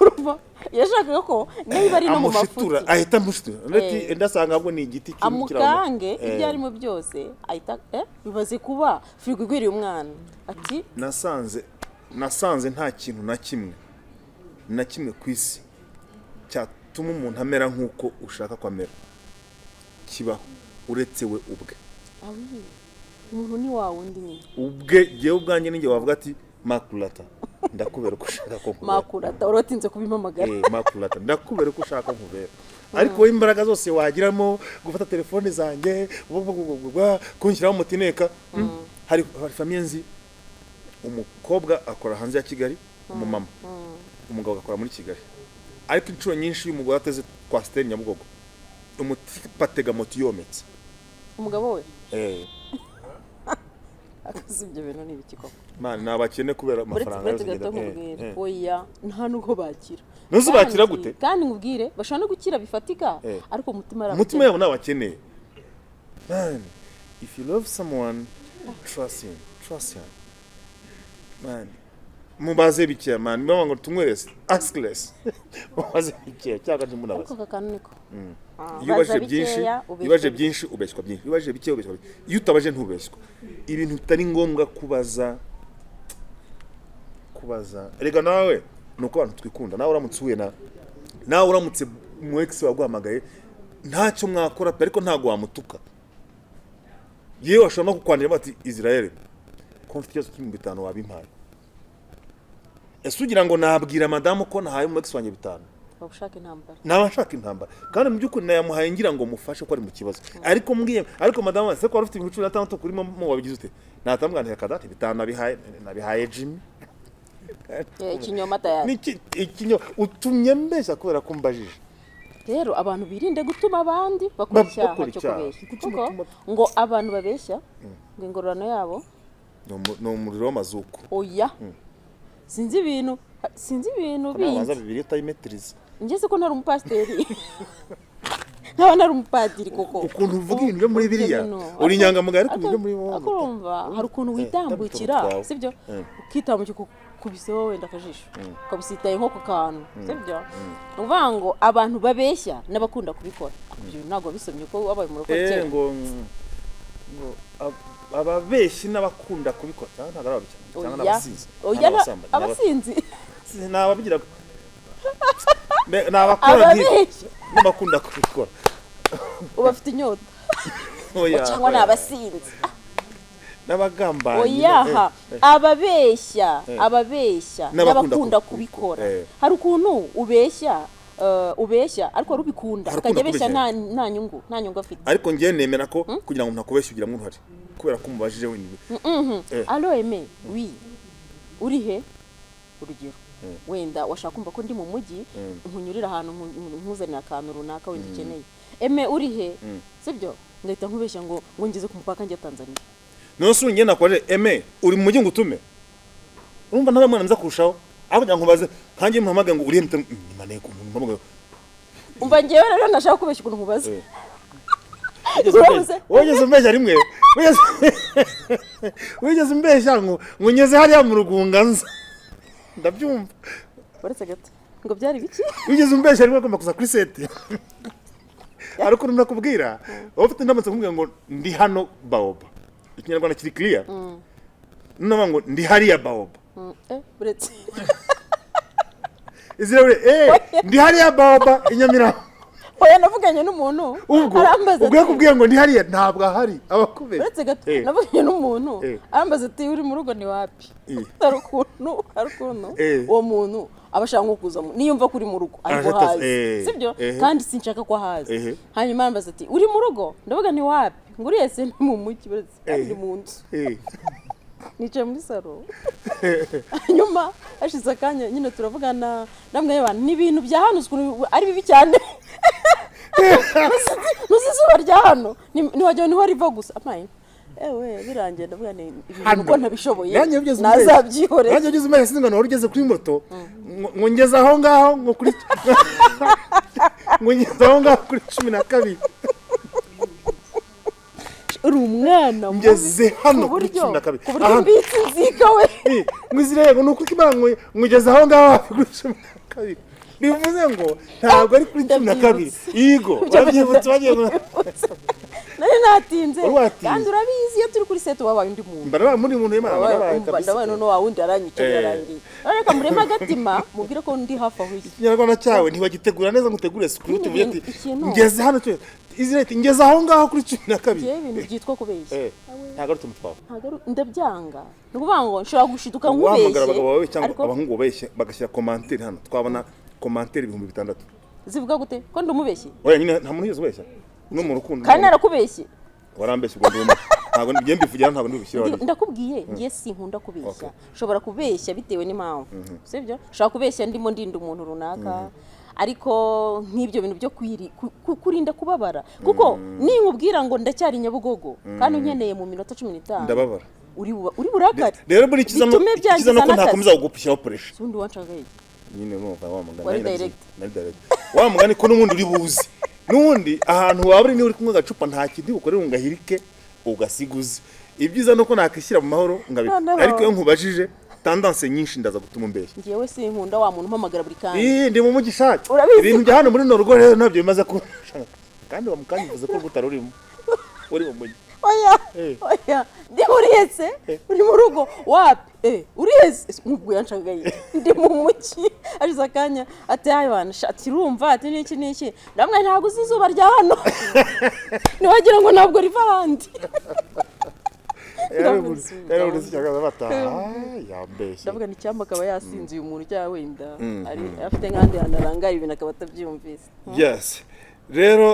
Urumva, yashakaga ko niba ari no mu Amushitura, mafuti ahita amushitura. Undi ati ndasanga ahubwo ni igiti cyumye kiri aho. Amukange ibyo arimo byose, ahita bimaze kuba firigo igwiriye umwana, ati Nasanze nta kintu na kimwe na kimwe ku isi cyatuma umuntu amera nk'uko ushaka ko amera kibaho, uretse we ubwe. Awi, umuntu ni wa wundi nyine. Ubwe, jyewe ubwanjye ninjye wavuga ati: "Makurata, ndakubera uko ushaka ko nkubera." Makurata, uratinze kubimpamagara. Makurata, ndakubera uko ushaka nkubera. Ariko wowe imbaraga zose wagiramo gufata telefone zanjye, kunshyiraho umutineka. Hari famille nzi, umukobwa akora hanze ya Kigali, umumama, umugabo agakora muri Kigali. Ariko inshuro nyinshi iyo umugore ateze coaster Nyabugogo, umutipe atega moto yometse. Umugabo we? Eh. Akazi, ibyo bintu ni ibiki koko? Man, ni abakene kubera Uretse amafaranga uretse yose gato agenda nkubwire. Oya, nta nubwo bakira. Ntuzi bakira gute? Kandi nkubwire, bashobora no gukira bifatika, ariko umutima ari Umutima yabo ni abakene. Man, if you love someone, trust him, trust him, man. Mubaze bikeya, man. Niba ngo tunywe ask less, mubaze bikeya cyangwa ntimunabaze. Ariko aka kantu niko. Iyo Baza ubajije byinshi bikeya, iyo ubeshywa ubajije bike. byinshi ubeshywa byinshi, iyo ubajije bikeya ubeshywa bike, iyo utabaje ntubeshywa. Ibintu bitari ngombwa kubaza, kubaza rega nawe ni uko abantu twikunda. Nawe uramutse uhuye na nawe, uramutse mu ex waguhamagaye, ntacyo mwakora pe, ariko ntabwo wamutuka. Yewe, ashobora no kukwandira bati: "Israel, ko mfite ikibazo cy'ibihumbi 5, wabimpaye?" Ese ugira ngo nabwira madamu ko nahaye umu ex wanjye 5? Waba ushaka intambara. Naba nshaka intambara. Kandi mu by'ukuri nayamuhaye ngira ngo mufashe ko ari mu kibazo, ariko mbwiye, ariko madamu ese ko wari ufite 16,000 kuri momo, wabigize ute? Natambwira nti: "Reka dati, 5 nabihaye Jimmy." Ikinyoma tayari. Niki ikinyo utumye mbeshya kubera ko mbajije. Rero abantu birinde gutuma abandi bakora icyaha Bakora cyo icyaha. kubeshya, Kuki kuko ngo abantu babeshya, ngo ingororano yabo Ni umuriro w'amazuku. Oya, sinzi ibintu Nabanza bindi. bibiri utayimetiriza. Ngeze ko ntari umupasiteri, nkaba ntari umupadiri koko. Ukuntu uvuga ibintu byo muri Ibyo biriya, bintu. uri inyangamugayo, ariko ibintu byo muri Ariko urumva hari ukuntu witambukira, twawe. sibyo? Ukitambukira ukubiseho wenda akajisho, ukabusitaye nko ku kantu, sibyo? Ni ukuvuga ngo abantu babeshya n'abakunda kubikora, ibyo bintu ntabwo wabisomye ko wabaye umurokore kera. Ngo ababeshyi n'abakunda kubikora, cyangwa ntabwo ari ababeshyi, cyangwa Oya. n'abasinzi? Oya, N'abasambanyi, abasinzi. Ni ababigira, ni abakora nk'ibi Ababeshyi n'abakunda kubikora. Uba afite inyota. Oya, cyangwa ni oya. abasinzi. N'abagambanyi. Oyaha, ababeshya, ababeshya N'abakunda n'abakunda kubikora. kubikora. Eh. Hari ukuntu ubeshya, ubeshya ariko wari ubikunda, Hari akajya ukunda abeshya kubeshya. nta nyungu afite. Ariko njyewe nemera ko kugira ngo umuntu akubeshye ugiramo uruhare, kubera ko umubajije wenyine. Allo Aime, oui, uri he? Urugero, wenda washaka kumva ko ndi mu mujyi, nkunyurira ahantu, nkuzanira akantu runaka wenda ukeneye. Aime, uri he? Sibyo? Ngahita nkubeshya ngo ngeze ku mupaka njya Tanzania. None se ngenda nakwaje: "Aime, uri mu mujyi?" ngo utume, urumva ntaba mwana mwiza kurushaho? Aho kugira ngo nkubaze nkanjye mpamagaye ngo urihe, mpita maneko umuntu mpamagaye. Umva, ngewe rero nashaka kubeshya ukuntu nkubaza. Wigeze Urabuze? Wigeze umbeshya rimwe, wigeze umbeshya ngo ngeze hariya mu Rugunga nza ndabyumva. Uretse gato, ngo byari biki? Wigeze umbeshya rimwe agomba kuza kuri set, ariko nakubwira wowe ufite ndamutse kumubwira ngo ndi hano Baoba, ikinyarwanda kiri clear, noneho ngo ndi hariya Baoba. Uretse Izira ndi hariya Baoba i Nyamirambo. Oya, navuganye n'umuntu, Ubwo arambaza ubwo ati yakubwiye ngo ndi hariya, ntabwo ahari, abakubeshya. Uretse gato. Navuganye n'umuntu, arambaza ati: "Uri mu rugo ni wapi?" Hari ukuntu uwo muntu aba ashaka nko kuza niyumva ko uri mu rugo ariko Arashaka hazi, sibyo? Kandi sinshaka ko ahazi. Hanyuma arambaza ati: "Uri mu rugo?" Ndavuga ni wapi, ngo uriya se ni mu mujyi, uretse kandi ni mu nzu, nicaye muri salo. Hanyuma hashize akanya nyine turavugana, namwe abantu ni ibintu bya hano, uzi ukuntu ari bibi cyane, ntuzi izuba rya hano, ntiwajya niho riva gusa amaye. Ewe, birangiye ndavuga ni ibintu Hano. uko ntabishoboye Nanjye ugeze umbeshya. nazabyihorera. Nanjye ugeze umbeshya, sinzi ngo wari ugeze kuri moto, ngo ngeze aho ngaho, ngo kuri, ngo ngeze aho ngaho kuri 12. Uri umwana mubi. Ngeze hano Ku kuri buryo 12. ku buryo Aha. mbitse inzika we. Ngo izira yego ni ukuri ko Imana ngo ngeze aho ngaho hafi kuri 12. Bivuze ngo ntabwo ari kuri 12. Ndabyibutse. Yego, urabyibutse, wagiye Nari natinze. Wari watinze. Kandi urabizi, iyo turi kuri set wabaye undi muntu. Mbara muri muntu y'Imana narabaye kabisa. Ndabaye none wa wundi aranyica. Birarangiye. Reka mureme agatima, mubwire ko ndi hafi aho iki. Ikinyarwanda cyawe ntiwagitegura neza ngo utegure script Nyine uvuge ati ngeze hano izina ati ngeze aho ngaho kuri 12. Njyewe ibintu byitwa kubeshya, Ntabwo ari utuntu twawe. Ntabwo ari, ndabyanga. Ni ukuvuga ngo nshobora gushiduka Wahamagara nkubeshye. abagabo bawe cyangwa Ariko abahungu babeshye, bagashyira commentaire hano, twabona commentaire 6000. Zivuga gute ko ndumubeshye? Oya nyine, nta muntu wigeze ubeshya no mu rukundo. Kandi narakubeshye. Warambeshye, ubwo ndumva ntabwo ngiye mbivugira, ntabwo ndibushyira hariya. Ndakubwiye, ngiye sinkunda kubeshya. Nshobora kubeshya bitewe n'impamvu, sibyo? Nshobora kubeshya ndimo ndinda umuntu runaka, ariko nk'ibyo bintu byo kurinda kubabara, kuko ninkubwira ngo ndacyari Nyabugogo kandi unkeneye mu minota 15, Ndababara. uri burakare. Rero muri ikiza no Bitume ikiza byangiza nuko n'akazi. ntakomeza kugushyiraho pressure. Ubundi wanshaka iki? Nyine urumva wa mugani Wari nanjye direct. Nari direct. Wa mugani ko n'ubundi uri buze, n'ubundi ahantu waba uri niba uri kunywa agacupa, nta kindi bukorere ngo ngahirike ugasiguze. Ibyiza nuko nakishyira mu mahoro ngabika. Noneho. Ariko iyo nkubajije tendance nyinshi, ndaza gutuma umbeshya. Ngewe sinkunda wa muntu umpamagara buri kanya. Ii, ndi mu mujyi shaka Urabizi. Ibintu bya hano muri runo rugo rero ntabyo bimaze ku kandi wa mukanya uvuze ko rutari urimo, uri mu mujyi. Oya. Oya, ndi urihetse uri mu rugo wapi? Urihetse nk'ubwo yanshagaye ndi mu mujyi, hashize akanya ati: "Ayi bana sha," ati: "Urumva," ati: "N'iki n'iki." Ndamwe ntabwo uzi izuba rya hano, ntiwagira ngo ntabwo riva ahandi. Yari bataha yambeshye. Ndavuga ni icyampa akaba yasinze uyu muntu, cyangwa wenda ari afite nk'ahandi hantu arangara ibintu akaba atabyumvise. Yes, rero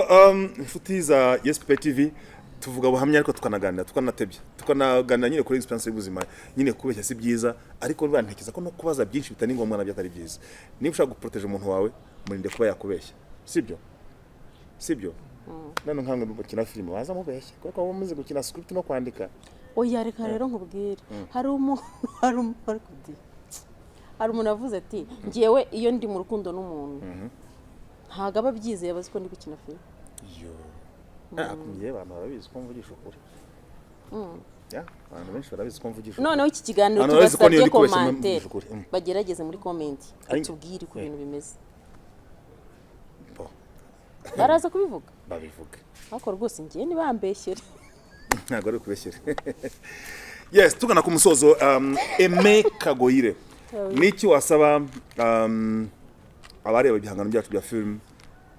inshuti za Yes Pepe TV, tuvuga buhamya ariko tukanaganira, tukanatebya, tukanaganira nyine kuri experience y'ubuzima. Nyine kubeshya si byiza, ariko bantekereza ko no kubaza byinshi bitari ngombwa nabyo atari byiza. Niba ushaka guproteje umuntu wawe, murinde kuba yakubeshya, sibyo? Sibyo? None nkamwe mukina filime waza mubeshya kuko baba muzi gukina script no kwandika. Oya, reka rero nkubwire, hari umuntu ariko di, hari umuntu wavuze ati: "Ngewe iyo ndi mu rukundo n'umuntu, ntabwo aba abyizeye, aba azi ko ndi gukina filime." Yo, ngiye abantu barabizi ko mvugisha ukuri. Ya, abantu benshi barabizi ko mvugisha ukuri. Noneho iki kiganiro Abantu barabizi ko niyo tubasabye ndi kubeshya commentaire. mvugisha ukuri. Bagerageze muri comment batubwire uko ibintu bimeze. Bo, Baraza kubivuga. Babivuge. Ariko rwose ngiye ntibambeshyere. Ntabwo ari ukubeshyera. Yes, tugana ku musozo, Aime Kagoyire, niki wasaba abareba ibihangano byacu bya film?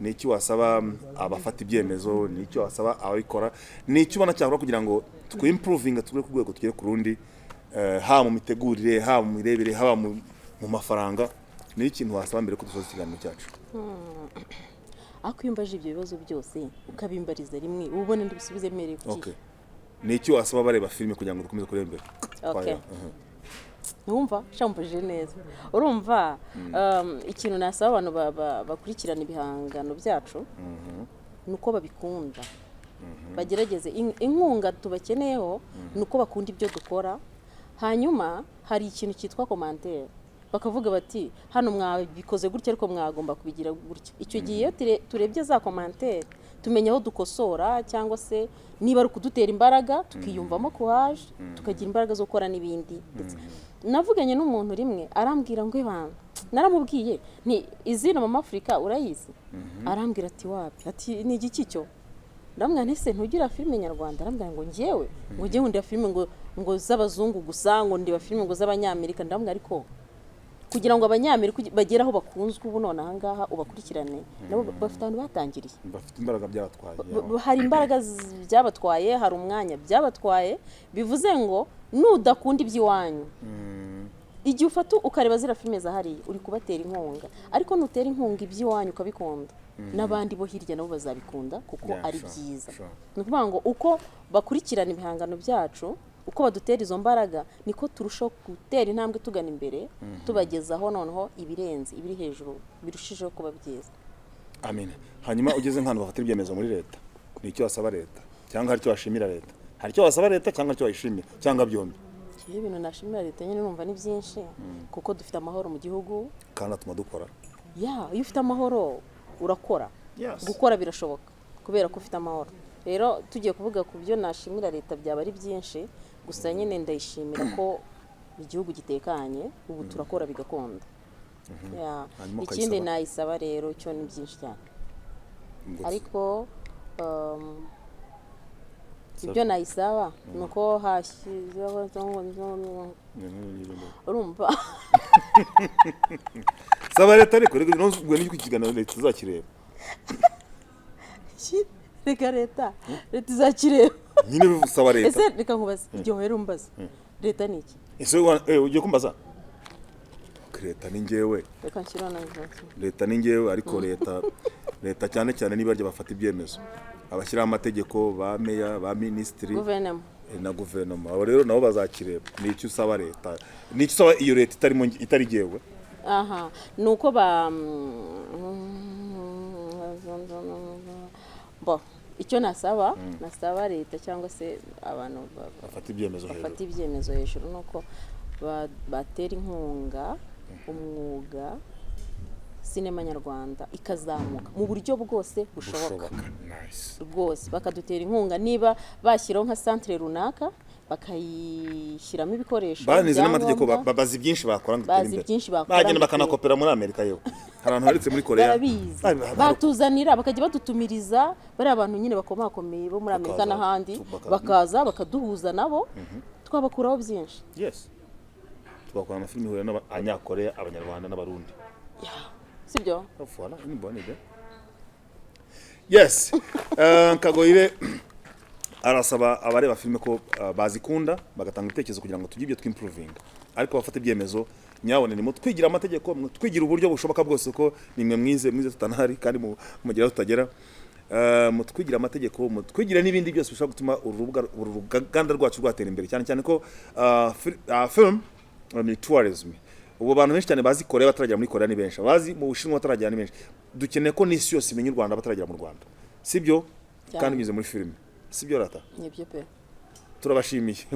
Niki wasaba abafata ibyemezo? Niki wasaba ababikora? Niki ubona cyakora kugira ngo twimprovinga, tugere ku rwego, tugere ku rundi, haba mu mitegurire, haba mu mirebere, haba mu mafaranga? Ni ikintu wasaba mbere ko dusoza ikiganiro cyacu? Ariko iyo umbajije ibyo bibazo byose ukabimbariza rimwe, uba ubona ndi busubize mpereye ku Okay, ni iki wasaba abareba filime kugira ngo dukomeze kureba imbere? Okay. Ntumva shambujije neza. Urumva, ikintu nasaba abantu bakurikirana ibihangano byacu ni uko babikunda, bagerageze inkunga tubakeneyeho ni uko bakunda ibyo dukora. Hanyuma hari ikintu cyitwa commentaire, bakavuga bati: "Hano mwabikoze gutya, ariko mwagomba kubigira gutya." Icyo gihe iyo turebye za commentaire, tumenya aho dukosora, cyangwa se niba ari ukudutera imbaraga, tukiyumvamo courage, tukagira imbaraga zo gukora n'ibindi. Ndetse navuganye n'umuntu rimwe, arambwira ngo ibanga naramubwiye nti: "Izina Mama Afurika urayizi?" Arambwira ati: "Wapi." Ati: "Ni igiki cyo?" Ndamubwira nti: "Ese ntugira filime nyarwanda?" Arambwira ngo: "Njyewe ngo njyewe ndeba filime ngo z'abazungu gusa, ngo ndeba filime ngo z'abanyamerika." Ndamubwira: "Ariko kugira ngo abanyamerika bagere aho bakunzwe ubu none aha ngaha, ubakurikirane, nabo bafite ahantu batangiriye." Bafite imbaraga byabatwaye. Hari imbaraga byabatwaye, hari umwanya byabatwaye. Bivuze ngo nudakunda iby'iwanyu, igihe ufata ukareba ziriya filime za hariya, uri kubatera inkunga. Ariko nutera inkunga iby'iwanyu ukabikunda, n'abandi bo hirya nabo bazabikunda kuko ari byiza. Ni ukuvuga ngo uko bakurikirana ibihangano byacu, uko badutera izo mbaraga, niko turushaho gutera intambwe tugana imbere, tubagezaho noneho ibirenze, ibiri hejuru, birushijeho kuba byiza. Amen. Hanyuma ugeze nk'ahantu bafatira ibyemezo muri leta, ni icyo wasaba leta cyangwa hari icyo washimira leta? Hari icyo wasaba leta cyangwa icyo wayishimira, cyangwa byombi? Iyo ibintu nashimira leta nyine numva ni byinshi, kuko dufite amahoro mu gihugu. Kandi atuma dukora. Ya, iyo ufite amahoro urakora. Gukora birashoboka kubera ko ufite amahoro. Rero tugiye kuvuga ku byo nashimira leta byaba ari byinshi. Gusa nyine ndayishimira ko igihugu gitekanye, ubu turakora bigakunda. Yeah. Hanyuma Ikindi ukayisaba? nayisaba rero cyo ni byinshi cyane, ariko ibyo nayisaba ni uko hashyizeho, urumva? Saba leta, ariko reka ubwo n'icyo kiganiro leta izakireba. Reka leta izakireba. Nyine saba leta. Ese reka nkubaze, igihe uhera umbaza leta ni iki? Ese ugiye kumbaza? Ok, leta ni njyewe. Reka nshyiraho na. Leta ni njyewe, ariko leta cyane cyane niba barya bafata ibyemezo, abashyiraho amategeko, ba meya, ba minisitiri Guverinoma. Na guverinoma. Abo rero nabo bazakireba. Ni icyo usaba leta, ni icyo usaba iyo leta itarimo, itari jyewe? Aha, ni uko ba bo icyo nasaba leta cyangwa se abantu bafata ibyemezo hejuru. Bafata ibyemezo hejuru, ni uko batera inkunga umwuga sinema nyarwanda ikazamuka mu buryo bwose bushoboka. Bushoboka, nice. Rwose bakadutera inkunga, niba bashyiraho nka centre runaka bakayishyiramo ibikoresho Banize n'amategeko. byangombwa. Bazi byinshi bakora ngo itere Bazi imbere. byinshi bakora Bagenda ngo itere. bakanakopera muri Amerika, yewe hari ahantu haretse muri Korea. Barabizi. Batuzanira, bakajya badutumiriza bariya bantu nyine bakomakomeye bo muri Amerika Bakaza, n'ahandi, bakaza bakaduhuza nabo, twabakuraho byinshi. Yes, tugakora amafilimi ihurira n'abanyakoreya, Abanyarwanda n'Abarundi. Sibyo? Voilà, une bonne idée. Yes. Kagoyire arasaba abareba filime ko bazikunda, bagatanga ibitekerezo kugira ngo tugire ibyo twimprovinga, ariko bafata ibyemezo nyabone ni twigira amategeko, twigira uburyo bushoboka bwose, ko nimwe mwize tutanahari kandi mugera aho tutagera. Mutwigira amategeko, mutwigira n'ibindi byose bishobora gutuma uru rubuga, uru ruganda rwacu rwatera imbere, cyane cyane ko film ni tourism. Ubu abantu benshi cyane bazi Korea bataragera muri Korea ni benshi, abazi mu Bushinwa bataragera ni benshi. Dukeneye ko n'isi yose imenya u Rwanda bataragera mu Rwanda, sibyo? Cyane. Kandi binyuze muri filime, sibyo rata? Nibyo pe. Turabashimiye.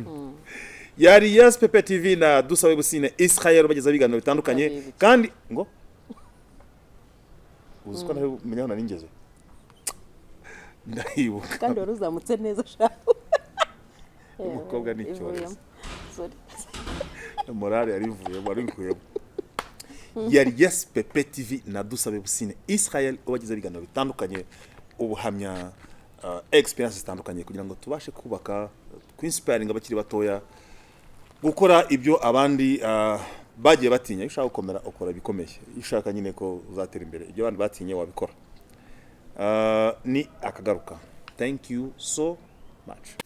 Yari Yes Pepe TV na Dusabe Busine Israel, bagezaho ibiganiro bitandukanye. Ndabibutsa. Kandi ngo uzi ko nawe umenya aho nari ngeze, ndahibuka. Kandi wari uzamutse neza shaka. Umukobwa ni icyorezo. Sorry. Morale yari ivuyemo, wari ikuyemo. Yari Yes Pepe TV na Dusabe Busine Israel, ubagezaho ibiganiro bitandukanye, ubuhamya, experience zitandukanye, kugira ngo tubashe kubaka, kwinspiringa abakiri batoya gukora ibyo abandi bagiye batinya. Iyo ushaka gukomera ukora ibikomeye, iyo ushaka nyine ko uzatera imbere, ibyo abandi batinye wabikora. Ni akagaruka. Thank you so much.